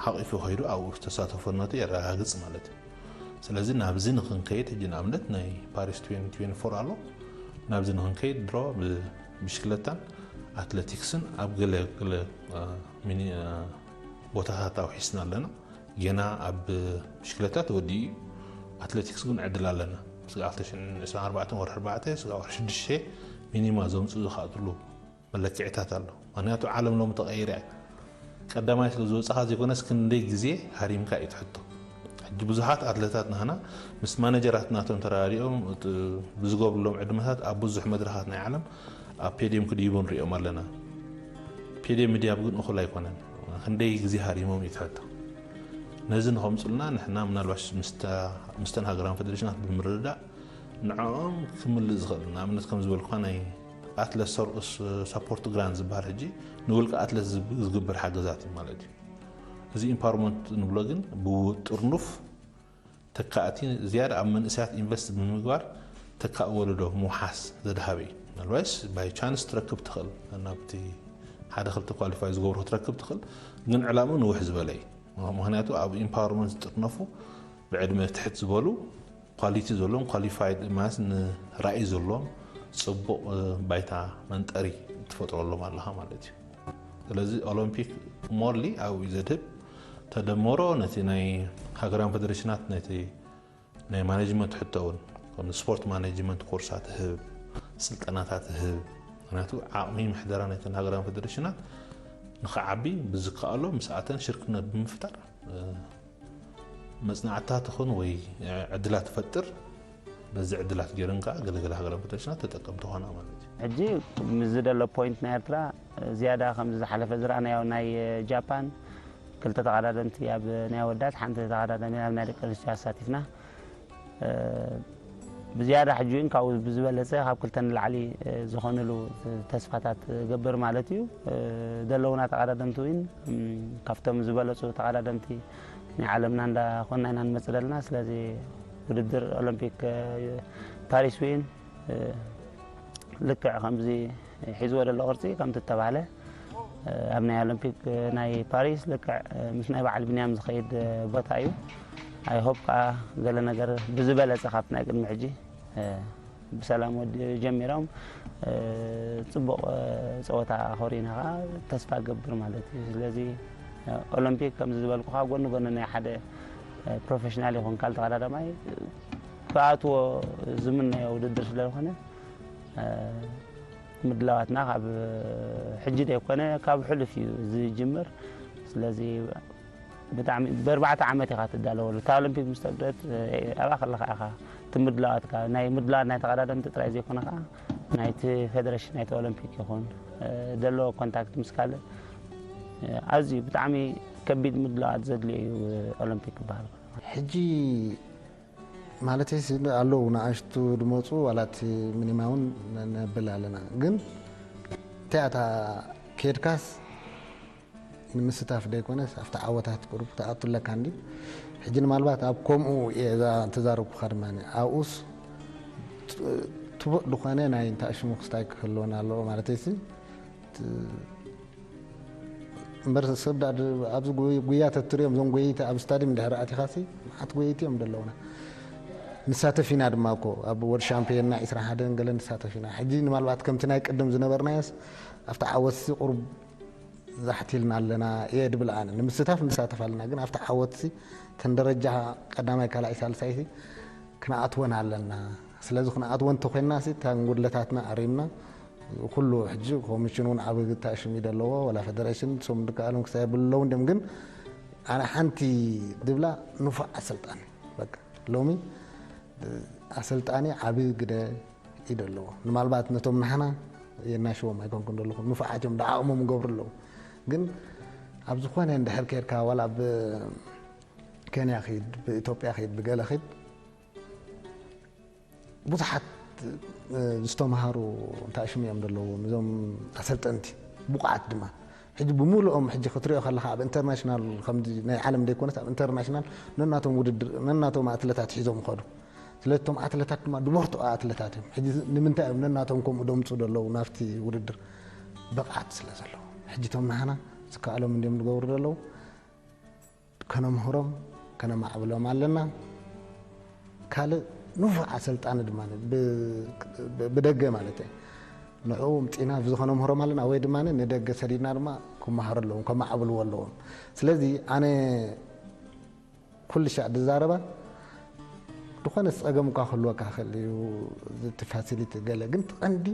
ሓቒፉ ከይዱ ኣብኡ ዝተሳተፈነቱ የረጋግጽ ማለት እዩ። ስለዚ ናብዚ ንክንከይድ ሕጂ ንኣብነት ናይ ፓሪስ ትዌንቲ ትዌንቲ ፎር ኣሎ። ናብዚ ንክንከይድ ድሮ ብብሽክለታን ኣትለቲክስን ኣብ ገለ ገለ ሚኒ ቦታታት ኣውሒስና ኣለና። ጌና ኣብ ብሽክለታ ተወዲኡ እዩ። ኣትለቲክስ ግን ዕድል ኣለና። ስጋዕ ክልተ ሽሕን ዕስራን ኣርባዕተን ወርሒ ኣርባዕተ ስጋዕ ወርሒ ሽዱሽተ ሚኒማ ዘምፅኡ ዝኸኣትሉ መለክዕታት ኣሎ። ምክንያቱ ዓለም ሎሚ ተቐይራ እያ። ቀዳማይ ስለ ዝወፃኻ ዘይኮነስ ክንደይ ግዜ ሃሪምካ እዩ ትሕቶ። ሕጂ ብዙሓት ኣትለታት ናህና ምስ ማነጀራት ናቶም ተራዲኦም ብዝገብርሎም ዕድመታት ኣብ ብዙሕ መድረኻት ናይ ዓለም ኣብ ፔድዮም ክድይቡ ንሪኦም ኣለና። ፔድዮም ምድያብ ግን እኹል ኣይኮነን። ክንደይ ግዜ ሃሪሞም እዩ ትሕቶ። ነዚ ንኸምፁልና ንሕና ምናልባሽ ምስተን ሃገራን ፈደሬሽናት ብምርድዳእ ንዕኦም ክምልእ ዝኽእል ንኣብነት ከም ዝበልኳ ናይ ኣትለስ ሰርኡስ ሳፖርት ግራንት ዝበሃል ሕጂ ንውልቀ ኣትለስ ዝግበር ሓገዛት እዩ ማለት እዩ። እዚ ኢምፓወርመንት ንብሎ ግን ብጥርኑፍ ተካእቲ ዝያዳ ኣብ መንእሰያት ኢንቨስት ብምግባር ተካእ ወለዶ ምውሓስ ዘድሃበ እዩ። ምናልባሽ ባይ ቻንስ ትረክብ ትኽእል ናብቲ ሓደ ክልተ ኳሊፋይ ዝገብሩ ክትረክብ ትኽእል፣ ግን ዕላምኡ ንውሕ ዝበለ እዩ። ምክንያቱ ኣብ ኢምፓወርመንት ዝጥርነፉ ብዕድመ ትሕት ዝበሉ ኳሊቲ ዘለዎም ኳሊፋይድ ማለት ንራእይ ዘለዎም ፅቡቕ ባይታ መንጠሪ ትፈጥረሎም ኣለኻ ማለት እዩ። ስለዚ ኦሎምፒክ ሞርሊ ኣብኡ እዩ ዘድህብ። ተደመሮ ነቲ ናይ ሃገራውያን ፈደሬሽናት ነቲ ናይ ማኔጅመንት ሕቶ እውን ከም ስፖርት ማኔጅመንት ኮርሳት ህብ ስልጠናታት ህብ ምክንያቱ ዓቕሚ ምሕደራ ናይተን ሃገራውያን ፈደሬሽናት ንክዓቢ ብዝከኣሎ ምስኣተን ሽርክነት ብምፍጣር መፅናዕትታት ይኹን ወይ ዕድላት ትፈጥር። በዚ ዕድላት ገይረን ከዓ ገለገለ ሃገራዊ ፈደሬሽናት ተጠቀምቲ ኾና ማለት እዩ። ሕጂ ምስ ዝደሎ ፖይንት ናይ ኤርትራ ዝያዳ ከምዚ ዝሓለፈ ዝረኣናዮ ናይ ጃፓን ክልተ ተቐዳደምቲ ኣብ ናይ ኣወዳት ሓንቲ ተቐዳዳሚ ኣብ ናይ ደቂ ኣንስትዮ ኣሳቲፍና ብዝያዳ ሕጂ እውን ካብኡ ብዝበለፀ ካብ ክልተ ንላዕሊ ዝኾንሉ ተስፋታት ገብር ማለት እዩ። ዘለውና ተቐዳደምቲ እውን ካብቶም ዝበለፁ ተቐዳደምቲ ናይ ዓለምና እንዳኾንና ኢና ንመፅእ ዘለና። ስለዚ ውድድር ኦሎምፒክ ፓሪስ እውን ልክዕ ከምዚ ሒዝዎ ዘሎ ቅርፂ ከምቲ ተባህለ ኣብ ናይ ኦሎምፒክ ናይ ፓሪስ ልክዕ ምስ ናይ በዓል ቢንያም ዝኸይድ ቦታ እዩ። ኣይሆፕ ከዓ ገለ ነገር ብዝበለፀ ካብቲ ናይ ቅድሚ ሕጂ ብሰላም ወዲ ጀሚሮም ፅቡቕ ፀወታ ኮሪና ከዓ ተስፋ ገብር ማለት እዩ። ስለዚ ኦሎምፒክ ከምዚ ዝበልኩ ከዓ ጎኒ ጎኒ ናይ ሓደ ፕሮፌሽናል ይኹን ካልእ ተቐዳዳማይ ክኣትዎ ዝምነዮ ውድድር ስለዝኾነ ምድላዋትና ካብ ሕጂ ዘይኮነ ካብ ሕሉፍ እዩ ዝጅምር። ስለዚ ብጣዕሚ ብኣርባዕተ ዓመት ኢኻ ትዳለወሉ። እታ ኦሎምፒክ ምስ ተብደት ኣብኣ ከለኻ ኢኻ እቲ ምድላዋትካ ናይ ምድላዋት ናይ ተቐዳደምቲ ጥራይ ዘይኮነ ከዓ ናይቲ ፌደሬሽን ናይቲ ኦሎምፒክ ይኹን ዘለዎ ኮንታክት ምስ ካልእ ኣዝዩ ብጣዕሚ ከቢድ ምድላዋት ዘድልዮ እዩ ኦሎምፒክ ክበሃል። ሕጂ ማለተይሲ ኣለዉ ንኣሽቱ ድመፁ ዋላ እቲ ሚኒማ እውን ነብል ኣለና ግን እንታይ ኣታ ከድካስ ንምስታፍ ደይኮነስ ኣብቲ ዓወታት ቁሩብ ትኣቱ ኣለካ እንዲ ሕጂ ንማልባት ኣብ ከምኡ እየ እዛ ተዛረብኩካ ድማ ኣብኡስ ትቡዕ ዝኾነ ናይ እንታይ ሽሙ ክስታይ ክህልወና ኣለዎ ማለተይሲ እምበር ሰብ ኣብዚ ጉያ ተትሪኦም እዞም ጎየይቲ ኣብ ስታዲም ድሕሪ ኣቲኻሲ መዓት ጎየይቲ እዮም ዘለውና ንሳተፍ ኢና ድማ እኮ ኣብ ወርልድ ሻምፒዮንና ዒስራ ሓደን ገለ ንሳተፍ ኢና ሕጂ ንማልባት ከምቲ ናይ ቅድም ዝነበርናዮስ ኣብቲ ዓወትሲ ቁሩብ ዛሕቲልና ኣለና እየ ድብል ኣነ ንምስታፍ ንሳተፍ ኣለና ግን ኣብቲ ዓወትሲ ተን ደረጃ ቀዳማይ ካልኣይ ሳልሳይቲ ክንኣትወን ኣለና ስለዚ ክንኣትወን ተኮይንና ሲ ታን ጉድለታትና ኣሪምና ኩሉ ሕጂ ኮሚሽን እውን ዓብ ታሽም እዩ ዘለዎ ወላ ፌደሬሽን ሶም ድከኣሎም ክሳብ የብለውን ድም ግን ኣነ ሓንቲ ድብላ ንፉዕ ኣሰልጣኒ በቃ ሎሚ ኣሰልጣኒ ዓብ ግደ እዩ ዘለዎ ንማልባት ነቶም ንሓና የናሽዎም ኣይኮንኩን ዘለኹ ንፉዓት እዮም ደዓቕሞም ይገብሩ ኣለዉ ግን ኣብ ዝኾነ እንድሕር ከድካ ዋላ ብ ኬንያ ኺድ ብኢትዮጵያ ኺድ ብገለ ኺድ ብዙሓት ዝተምሃሩ እንታይ ሽም እዮም ዘለዉ እዞም ኣሰልጠንቲ ብቑዓት ድማ ሕጂ ብምሉኦም ሕጂ ክትሪኦ ከለካ ኣብ ኢንተርናሽናል ከምዚ ናይ ዓለም ዘይኮነስ ኣብ ኢንተርናሽናል ነናቶም ውድድር ነናቶም ኣትለታት ሒዞም ይኸዱ ስለቶም ኣትለታት ድማ ድበርትኦ ኣትለታት እዮም ሕጂ ንምንታይ እዮም ነናቶም ከምኡ ደምፁ ዘለዉ ናብቲ ውድድር ብቕዓት ስለ ዘለዉ ሕጂ ቶም ንሓና ዝከኣሎም እንዲዮም ዝገብሩ ዘለዉ ከነምህሮም ከነማዕብሎም ኣለና ካልእ ንፉዕ ኣሰልጣኒ ድማ ብደገ ማለት እየ ንዕኡ ምፂና ብዚ ከነምህሮም ኣለና ወይ ድማ ንደገ ሰዲድና ድማ ክመሃሩ ኣለዎም ከማዕብልዎ ኣለዎም ስለዚ ኣነ ኩሉ ሻዕ ዝዛረባ ዝኾነ ፀገም እኳ ክህልወካ ክእል እዩ እቲ ፋሲሊቲ ገለ ግን ትቐንዲ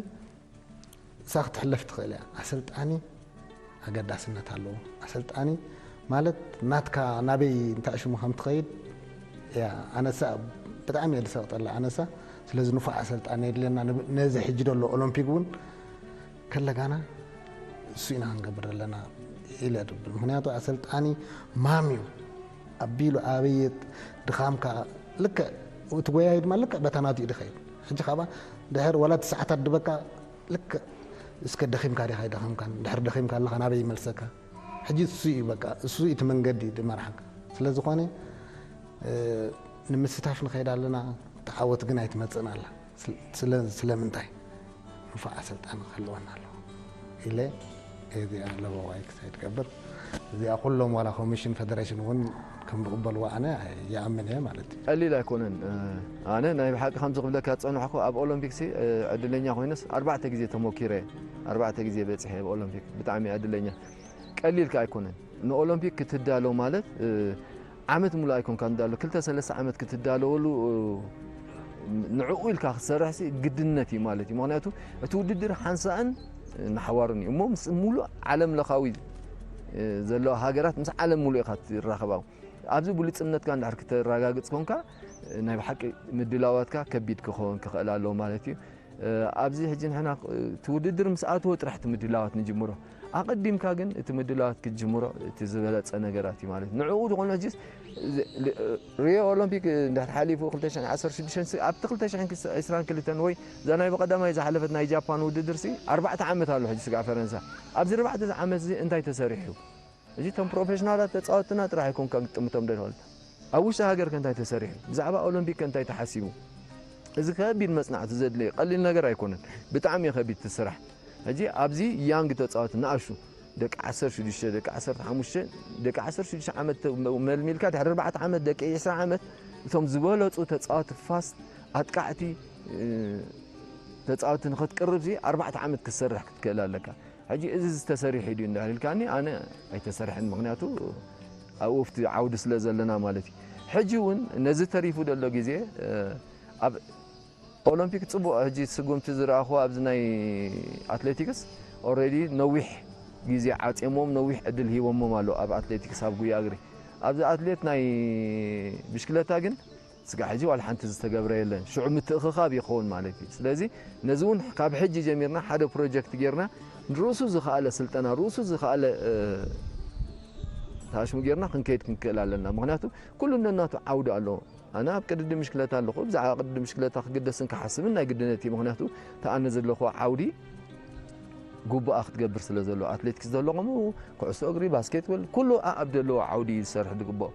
እሳ ክትሕለፍ ትኽእል እያ ኣሰልጣኒ ኣገዳስነት ኣለዎ ኣሰልጣኒ ማለት ናትካ ናበይ እንታይ ሽሙ ከም ትኸይድ እያ ኣነሳ ብጣዕሚ እየ ዝሰቅጠላ ኣነሳ ስለዚ ንፉዕ ኣሰልጣኒ የድልየና ነዚ ሕጂ ደሎ ኦሎምፒክ እውን ከለጋና እሱ ኢና ክንገብር ዘለና ኢለ ድብል ምክንያቱ ኣሰልጣኒ ማም እዩ ኣቢሉ ኣበየት ድኻምካ ልክዕ እቲ ጎያይ ድማ ልክዕ በታ ናቱ እዩ ድኸይድ ሕጂ ካባ ድሕር ወላ እቲ ሰዓታት ድበካ ልክዕ እስከ ደኺምካ ዲኻ ኣይደኸምካን ድሕር ደኺምካ ኣለኻ ናበይ ይመልሰካ ሕጂ እሱ እዩ በቃ እሱ እቲ መንገዲ ድመርሓካ ስለ ዝኾነ ንምስታፍ ንኸይድ ኣለና ተዓወት ግን ኣይትመፅእን ኣላ ስለምንታይ ንፉዓ ስልጣን ክህልወና ኣለዎ ኢለ እዚኣ ለበዋይ ክሳይ ትገብር እዚኣ ኩሎም ዋላ ኮሚሽን ፌደሬሽን እውን ከም ዝቕበልዎ ኣነ ይኣምን እየ ማለት እዩ። ቀሊል ኣይኮነን። ኣነ ናይ ብሓቂ ከምዚ ክብለካ ዝፀንሕኩ ኣብ ኦሎምፒክሲ ዕድለኛ ኮይነስ ኣርባዕተ ግዜ ተሞኪረ እየ። ኣርባዕተ ግዜ በፂሐ ኣብ ኦሎምፒክ ብጣዕሚ ዕድለኛ። ቀሊል ከ ኣይኮነን። ንኦሎምፒክ ክትዳሎ ማለት ዓመት ሙሉእ ኣይኮንካ ንዳሎ ክልተ ሰለስተ ዓመት ክትዳለወሉ ንዕኡ ኢልካ ክትሰርሕሲ ግድነት እዩ ማለት እዩ። ምክንያቱ እቲ ውድድር ሓንሳእን ንሓዋሩን እዩ እሞ ምስ ሙሉእ ዓለም ለኻዊ ዘለዋ ሃገራት ምስ ዓለም ሙሉእ ኢኻ ትራኸብ ኣብኡ። ኣብዚ ብሉፅነትካ እንድሕር ክተረጋግፅ ኮንካ ናይ ብሓቂ ምድላዋትካ ከቢድ ክኸውን ክኽእል ኣለዎ ማለት እዩ። ኣብዚ ሕጂ ንሕና እቲ ውድድር ምስ ኣተወ ጥራሕ እቲ ምድላዋት ንጅምሮ። ኣቐዲምካ ግን እቲ ምድላዋት ክትጅምሮ እቲ ዝበለፀ ነገራት እዩ ማለት እዩ። ንዕኡ ዝኾነ ሕጂስ ሪዮ ኦሎምፒክ እንድሕር ሓሊፉ ክልተ ሽሕን ዓሰርተ ሽዱሽተን ሲ ኣብቲ ክልተ ሽሕን ዕስራን ክልተን ወይ እዛ ናይ ብቐዳማይ ዝሓለፈት ናይ ጃፓን ውድድር ሲ ኣርባዕተ ዓመት ኣሎ ሕጂ ስጋዕ ፈረንሳ ኣብዚ ኣርባዕተ ዓመት እዚ እንታይ ተሰሪሑ? እዚ እቶም ፕሮፌሽናላት ተፃወትና ጥራሕ ኣይኮንካ ግጥምቶም ደልሆል ኣብ ውሽጢ ሃገር ከ እንታይ ተሰሪሑ? ብዛዕባ ኦሎምፒክ ከ እንታይ ተሓሲቡ? እዚ ከቢድ መጽናዕቲ ዘድልዮ ቀሊል ነገር ኣይኮነን። ብጣዕሚ እዩ ከቢድ እቲ ስራሕ። ሕጂ ኣብዚ ያንግ ተጻወቲ ንኣሹ ደቂ ዓሰርተ ሽዱሽተ፣ ደቂ ዓሰርተ ሓሙሽተ፣ ደቂ ዓሰርተ ሽዱሽተ ዓመት ተ-፣ መልሚልካ ድሕሪ ኣርባዕተ ዓመት ደቂ ዕስራ ዓመት እቶም ዝበለጹ ተጻወቲ ፋስት ኣጥቃዕቲ፣ እ፣ ተጻወቲ ንኽትቅርብ ሲ ኣርባዕተ ዓመት ክትሰርሕ ክትክእል ኣለካ። ሕጂ እዚ ዝተሰሪሑ ድዩ እንድሕር ኢልካኒ፣ ኣነ ኣይተሰርሐን። ምኽንያቱ ኣብኡ ኣብቲ ዓውዲ ስለ ዘለና ማለት እዩ። ሕጂ እውን ነዚ ተሪፉ ዘሎ ግዜ፣ እ፣ ኣብ ኦሎምፒክ ጽቡቕ ሕጂ ስጉምቲ ዝረኣኹ ኣብዚ ናይ ኣትሌቲክስ ኦልሬዲ ነዊሕ ግዜ ዓጽዮሞም ነዊሕ ዕድል ሂቦሞም ኣሎ ኣብ ኣትሌቲክስ ኣብ ጉያ እግሪ። ኣብዚ ኣትሌት ናይ ብሽክለታ ግን ስጋዕ ሕጂ ዋላ ሓንቲ ዝተገብረ የለን። ሽዑ ምትእኽኻብ ይኸውን ማለት እዩ። ስለዚ ነዚ እውን ካብ ሕጂ ጀሚርና ሓደ ፕሮጀክት ጌርና ንርእሱ ዝኸኣለ ስልጠና፣ ርእሱ ዝኸኣለ፣ እ፣ ተኣሽሙ ጌርና ክንከይድ ክንክእል ኣለና። ምኽንያቱ ኩሉ ነናቱ ዓውዲ ኣለዎ። ኣነ ኣብ ቅድድም ብሽክለታ ኣለኹ። ብዛዕባ ቅድድም ብሽክለታ ክግደስን ክሓስብን ናይ ግድነት እዩ። ምኽንያቱ እቲ ኣነ ዘለኹ ዓውዲ ግቡኣ ክትገብር ስለ ዘለዎ፣ ኣትሌቲክስ ዘሎ ከምኡ፣ ኩዕሶ እግሪ፣ ባስኬትቦል፣ ኩሉ ኣኣብ ዘለዎ ዓውዲ እዩ ዝሰርሕ ዝግብኦ።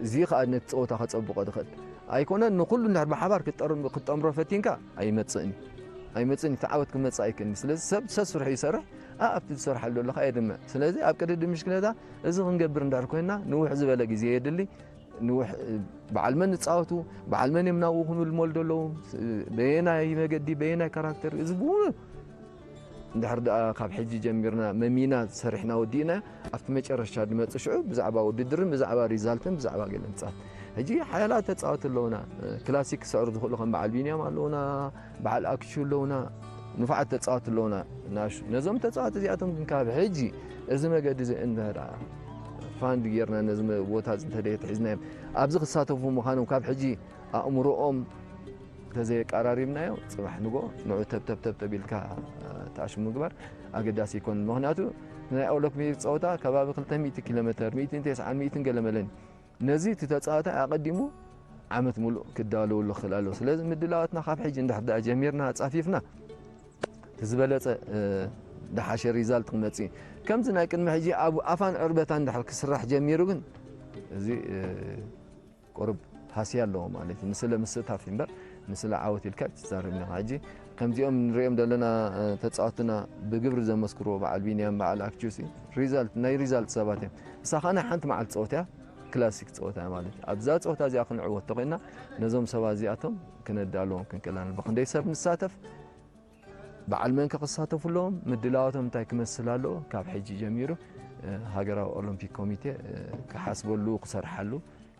እዚ ኸኣ ነቲ ጸወታ ከጸብቖ ዝኽእል ኣይኮነን። ንኹሉ እንድሕር ብሓባር ክትጠርም-፣ ክትጠምሮ ፈቲንካ ኣይመጽእን እዩ። ኣይመጽእን እዩ። እቲ ዓወት ክመጽእ ኣይክእልን እዩ። ስለዚ ሰብ ሰስርሑ ይሰርሕ፣ ኣኣብቲ ዝሰርሓሉ ዘሎ ኸኣ የድምዕ። ስለዚ ኣብ ቅድድም ብሽክለታ እዚ ክንገብር እንድሕር ኮይንና ንውሕ ዝበለ ግዜ የድሊ። ንውሕ-፣ በዓል መን ንጻወቱ፣ በዓል መን እዮም ናብኡ ክንብል ሞል ዘለዉ፣ በየናይ መገዲ፣ በየናይ ካራክተር፣ እዚ ብሙሉ እንድሕር ደኣ ካብ ሕጂ ጀሚርና መሚና ሰሪሕና ወዲእና፣ ኣብቲ መጨረሻ ዝመጽእ ሽዑ ብዛዕባ ውድድርን ብዛዕባ ሪዛልትን ብዛዕባ ገለ ምጻት። ሕጂ ሓያላት ተጻወቲ ኣለዉና፣ ክላሲክ ክስዕሩ ዝኽእሉ ከም በዓል ቢንያም ኣለዉና፣ በዓል ኣክሹ ኣለዉና፣ ንፉዓት ተጻወቲ ኣለዉና ናሹ። ነዞም ተጻወቲ እዚኣቶም ግን ካብ ሕጂ እዚ መገዲ እዚ እንተ ደኣ ፋንድ ጌርና ነዚ መ-፣ ቦታ እዚ እንተ ደኣ ተሒዝናዮም፣ ኣብዚ ክሳተፉ ምዃኖም ካብ ሕጂ ኣእምሮኦም እንተዘየቀራሪብናዮ፣ ጽባሕ ንግሆ ንዑ ተብ ተብ ተብ ተብ ኢልካ ተኣሽሙ ምግባር ኣገዳሲ ይኮን። ምኽንያቱ ናይ ኦሎምፒክ ጸወታ ከባቢ ክልተ ሚእቲ ኪሎ ሜተር፣ ሚእትን ተስዓን ሚእትን ገለ መለን። ነዚ እቲ ተጻዋታይ ኣቐዲሙ ዓመት ሙሉእ ክዳለወሉ ክኽእል ኣለዎ። ስለዚ ምድላዋትና ካብ ሕጂ እንድሕር ደኣ ጀሚርና ኣጻፊፍና፣ እቲ ዝበለጸ፣ እ፣ ደሓሸ ሪዛልት ክመጽእ እዩ። ከምዚ ናይ ቅድሚ ሕጂ ኣብ ኣፋን ዕርበታን እንድሕር ክስራሕ ጀሚሩ ግን፣ እዚ፣ እ፣ ቁሩብ ሃስያ ኣለዎ ማለት እዩ። ንስለ ምስታፍ እምበር፣ ንስለ ዓወት ኢልካ ኣይትዛረብን ኢኻ። ሕጂ ከምዚኦም ንሪኦም ዘለና፣ እ፣ ተጻወትና ብግብሪ ዘመስክርዎ በዓል ቢንያም፣ በዓል ኣክቹሲ፣ ሪዛልት፣ ናይ ሪዛልት ሰባት እዮም። ንሳ ኸኣ ናይ ሓንቲ መዓልቲ ጸወታ እያ፣ ክላሲክ ጸወታ እያ ማለት እዩ። ኣብዛ ጸወታ እዚኣ ክንዕወት ተኾይንና፣ ነዞም ሰባት እዚኣቶም ክነዳልዎም ክንክእል ኣለና። ብኽንደይ ሰብ ንሳተፍ፣ በዓል መን ከ ክሳተፉ ኣለዎም፣ ምድላዋቶም እንታይ ክመስል ኣለዎ፣ ካብ ሕጂ ጀሚሩ፣ እ፣ ሃገራዊ ኦሎምፒክ ኮሚቴ፣ እ፣ ክሓስበሉ፣ ክሰርሓሉ፣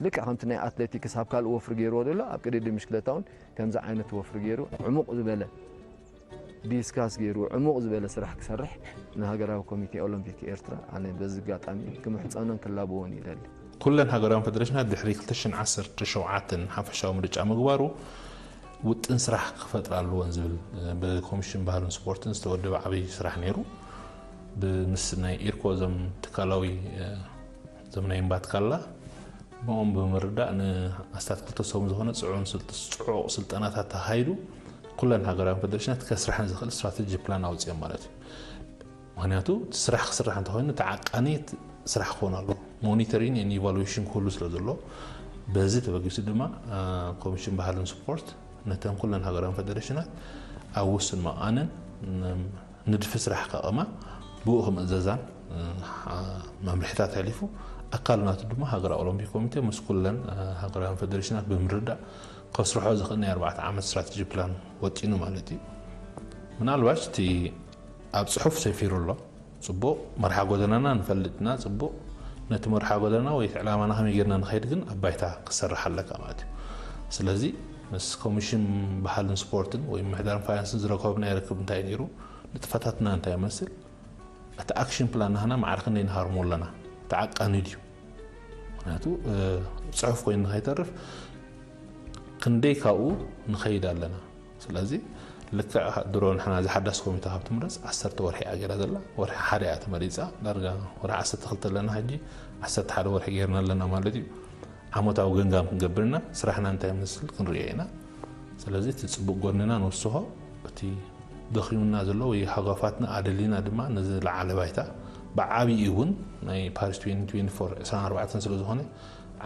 ልክዕ ከምቲ ናይ ኣትሌቲክስ ኣብ ካልእ ወፍሪ ገይርዎ ዘሎ፣ ኣብ ቅድድም ብሽክለታ እውን ከምዚ ዓይነት ወፍሪ ገይሩ፣ ዕሙቕ ዝበለ ዲስካስ ገይሩ፣ ዕሙቕ ዝበለ ስራሕ ክሰርሕ ንሃገራዊ ኮሚቴ ኦሎምፒክ ኤርትራ ኣነ በዚ ኣጋጣሚ ክምሕጸኖን ክላበዎን ይደሊ። ኩለን ሃገራውያን ፌደሬሽናት ድሕሪ ክልተ ሽሕን ዓሰርተ ሸውዓተን ሓፈሻዊ ምርጫ ምግባሩ ውጥን ስራሕ ክፈጥራ ኣለወን ዝብል፣ እ፣ ብኮሚሽን ባህልን ስፖርትን ዝተወደበ ዓብዪ ስራሕ ነይሩ። ብምስ ናይ ኢርኮ እዞም ትካላዊ፣ እ፣ እዞም ናይ እምባትካላ ብኦም ብምርዳእ ንኣስታት ክልተ ሰሙን ዝኾነ ጽዑቕን ስልጥ-፣ ጽዑቕ ስልጠናታት ተኻይዱ። ኩለን ሃገራውያን ፌደሬሽናት ከስርሐን ዝኽእል ስትራተጂ ፕላን ኣውጺኦም ማለት እዩ። ምኽንያቱ እቲ ስራሕ ክስራሕ እንተኾይኑ ተዓቃኒ ስራሕ ክኾን ኣለዎ። ሞኒተሪንግ ኤንድ ኢቫሉዌሽን ክህሉ ስለ ዘሎ፣ በዚ ተበጊሱ ድማ፣ አ፣ ኮሚሽን ባህልን ስፖርት ነተን ኩለን ሃገራውያን ፌደሬሽናት ኣብ ውሱን መቓንን ን-፣ ንድፊ ስራሕ ከቐማ ብኡ ክምእዘዛን፣ አ፣ መምርሒታት ኣሕሊፉ። ኣካል ናቱ ድማ ሃገራዊ ኦሎምፒክ ኮሚቴ ምስ ኩለን፣ አ፣ ሃገራውያን ፌደሬሽናት ብምርዳእ ከስርሖ ዝኽእል ናይ ኣርባዕተ ዓመት ስትራተጂ ፕላን ወጢኑ ማለት እዩ። ምናልባሽ እቲ ኣብ ጽሑፍ ሰፊሩ ኣሎ። ጽቡቕ መርሓ ጎደናና ንፈልጥና፣ ጽቡቕ ነቲ መርሓ ጎደና ወይ እቲ ዕላማና ከመይ ጌርና ንኸይድ ግን ኣብ ባይታ ክሰርሕ ኣለካ ማለት እዩ። ስለዚ ምስ ኮሚሽን ባህልን ስፖርትን ወይ ምሕዳርን ፋይናንስን ዝረከብናዮ ርክብ እንታይ ነይሩ? ንጥፈታትና እንታይ ይመስል? እቲ ኣክሽን ፕላን ናህና ማዕረ ክንደይ ንሃርሞ ኣለና? ተዓቃኒ ድዩ? ምኽንያቱ፣ እ፣ ጽሑፍ ኮይኑ ንኸይተርፍ ክንደይ ካብኡ ንኸይድ ኣለና። ስለዚ ልክዕ ድሮ ንሕና እዚ ሓዳስ ኮሚተ ካብ ትምረጽ ዓሰርተ ወርሒ እያ ገይራ ዘላ። ወርሒ ሓደ እያ ተመሪጻ። ዳርጋ ወርሒ ዓሰርተ ክልተ ኣለና ሕጂ፣ ዓሰርተ ሓደ ወርሒ ገይርና ኣለና ማለት እዩ። ዓመታዊ ገምጋም ክንገብር ኢና። ስራሕና እንታይ ይመስል ክንርእዮ ኢና። ስለዚ እቲ ጽቡቕ ጎንና ንውስኾ፣ እቲ ደኺሙና ዘሎ ወይ ሃጓፋትና ኣደሊና ድማ ነዚ ዝለዓለ ባይታ ብዓቢኡ እውን ናይ ፓሪስ ትዌንቲ ትዌንቲ ፎር ዕስራን ኣርባዕተን ስለ ዝኾነ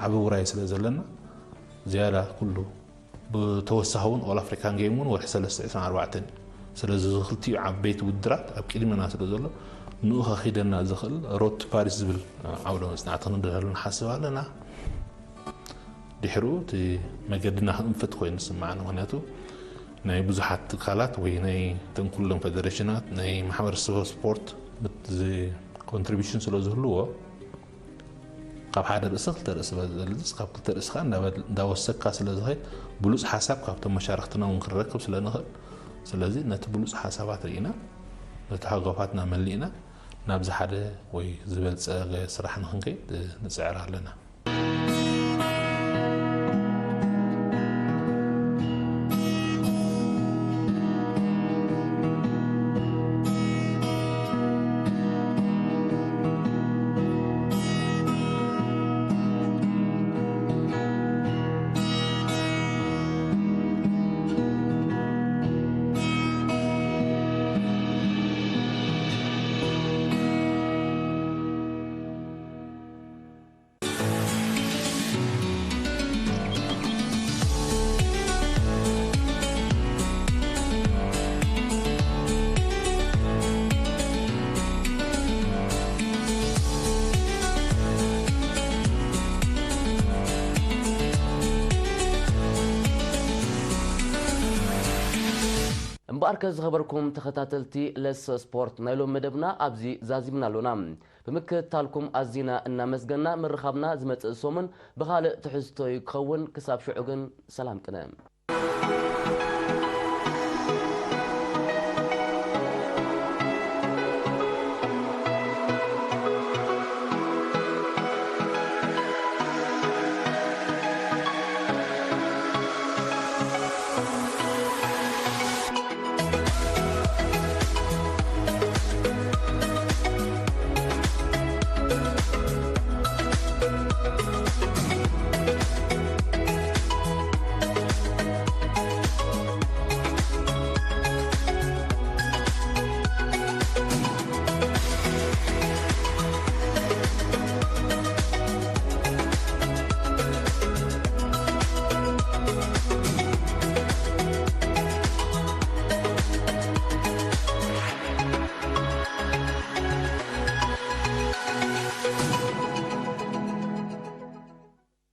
ዓቢ ውራይ ስለ ዘለና ዝያዳ ኩሉ ብተወሳኺ እውን ኦል ኣፍሪካን ጌም እውን ወርሒ ሰለስተ ዕስራን ኣርባዕተን እዩ። ስለዚ እዚ ክልቲኡ ዓበይቲ ውድድራት ኣብ ቅድመና ስለ ዘሎ ንኡ ከኺደና ዝኽእል ሮድ ቱ ፓሪስ ዝብል ዓውደ መጽናዕቲ ክንድህሉ ንሓስብ ኣለና። ድሕሩ እቲ መገድና ክንፍት ኮይኑ ዝስማዓኒ፣ ምክንያቱ ናይ ብዙሓት ትካላት ወይ ናይ ተንኩሎም ፌደሬሽናት ናይ ማሕበረሰብ ስፖርት ኮንትሪቢሽን ስለ ዝህልዎ ካብ ሓደ ርእሲ ክልተ ርእሲ በዘልስ ካብ ክልተ ርእስኻ እንዳወሰካ ስለ ዝኸድ ብሉፅ ሓሳብ ካብቶም መሻርክትና እውን ክንረክብ ስለ ንኽእል፣ ስለዚ ነቲ ብሉፅ ሓሳባት ርኢና ነቲ ሃጓፋትና መሊእና ናብ ዝሓደ ወይ ዝበልፀገ ስራሕ ንክንከይድ ንፅዕር ኣለና። እምበኣርከ ዝኸበርኩም ተኸታተልቲ ለሰ ስፖርት ናይ ሎም መደብና ኣብዚ ዛዚምና ኣሎና። ብምክትታልኩም ኣዚና እናመስገና ምርኻብና ዝመጽእ ሰሙን ብኻልእ ትሕዝቶ እዩ ክኸውን። ክሳብ ሽዑ ግን ሰላም ቅነ።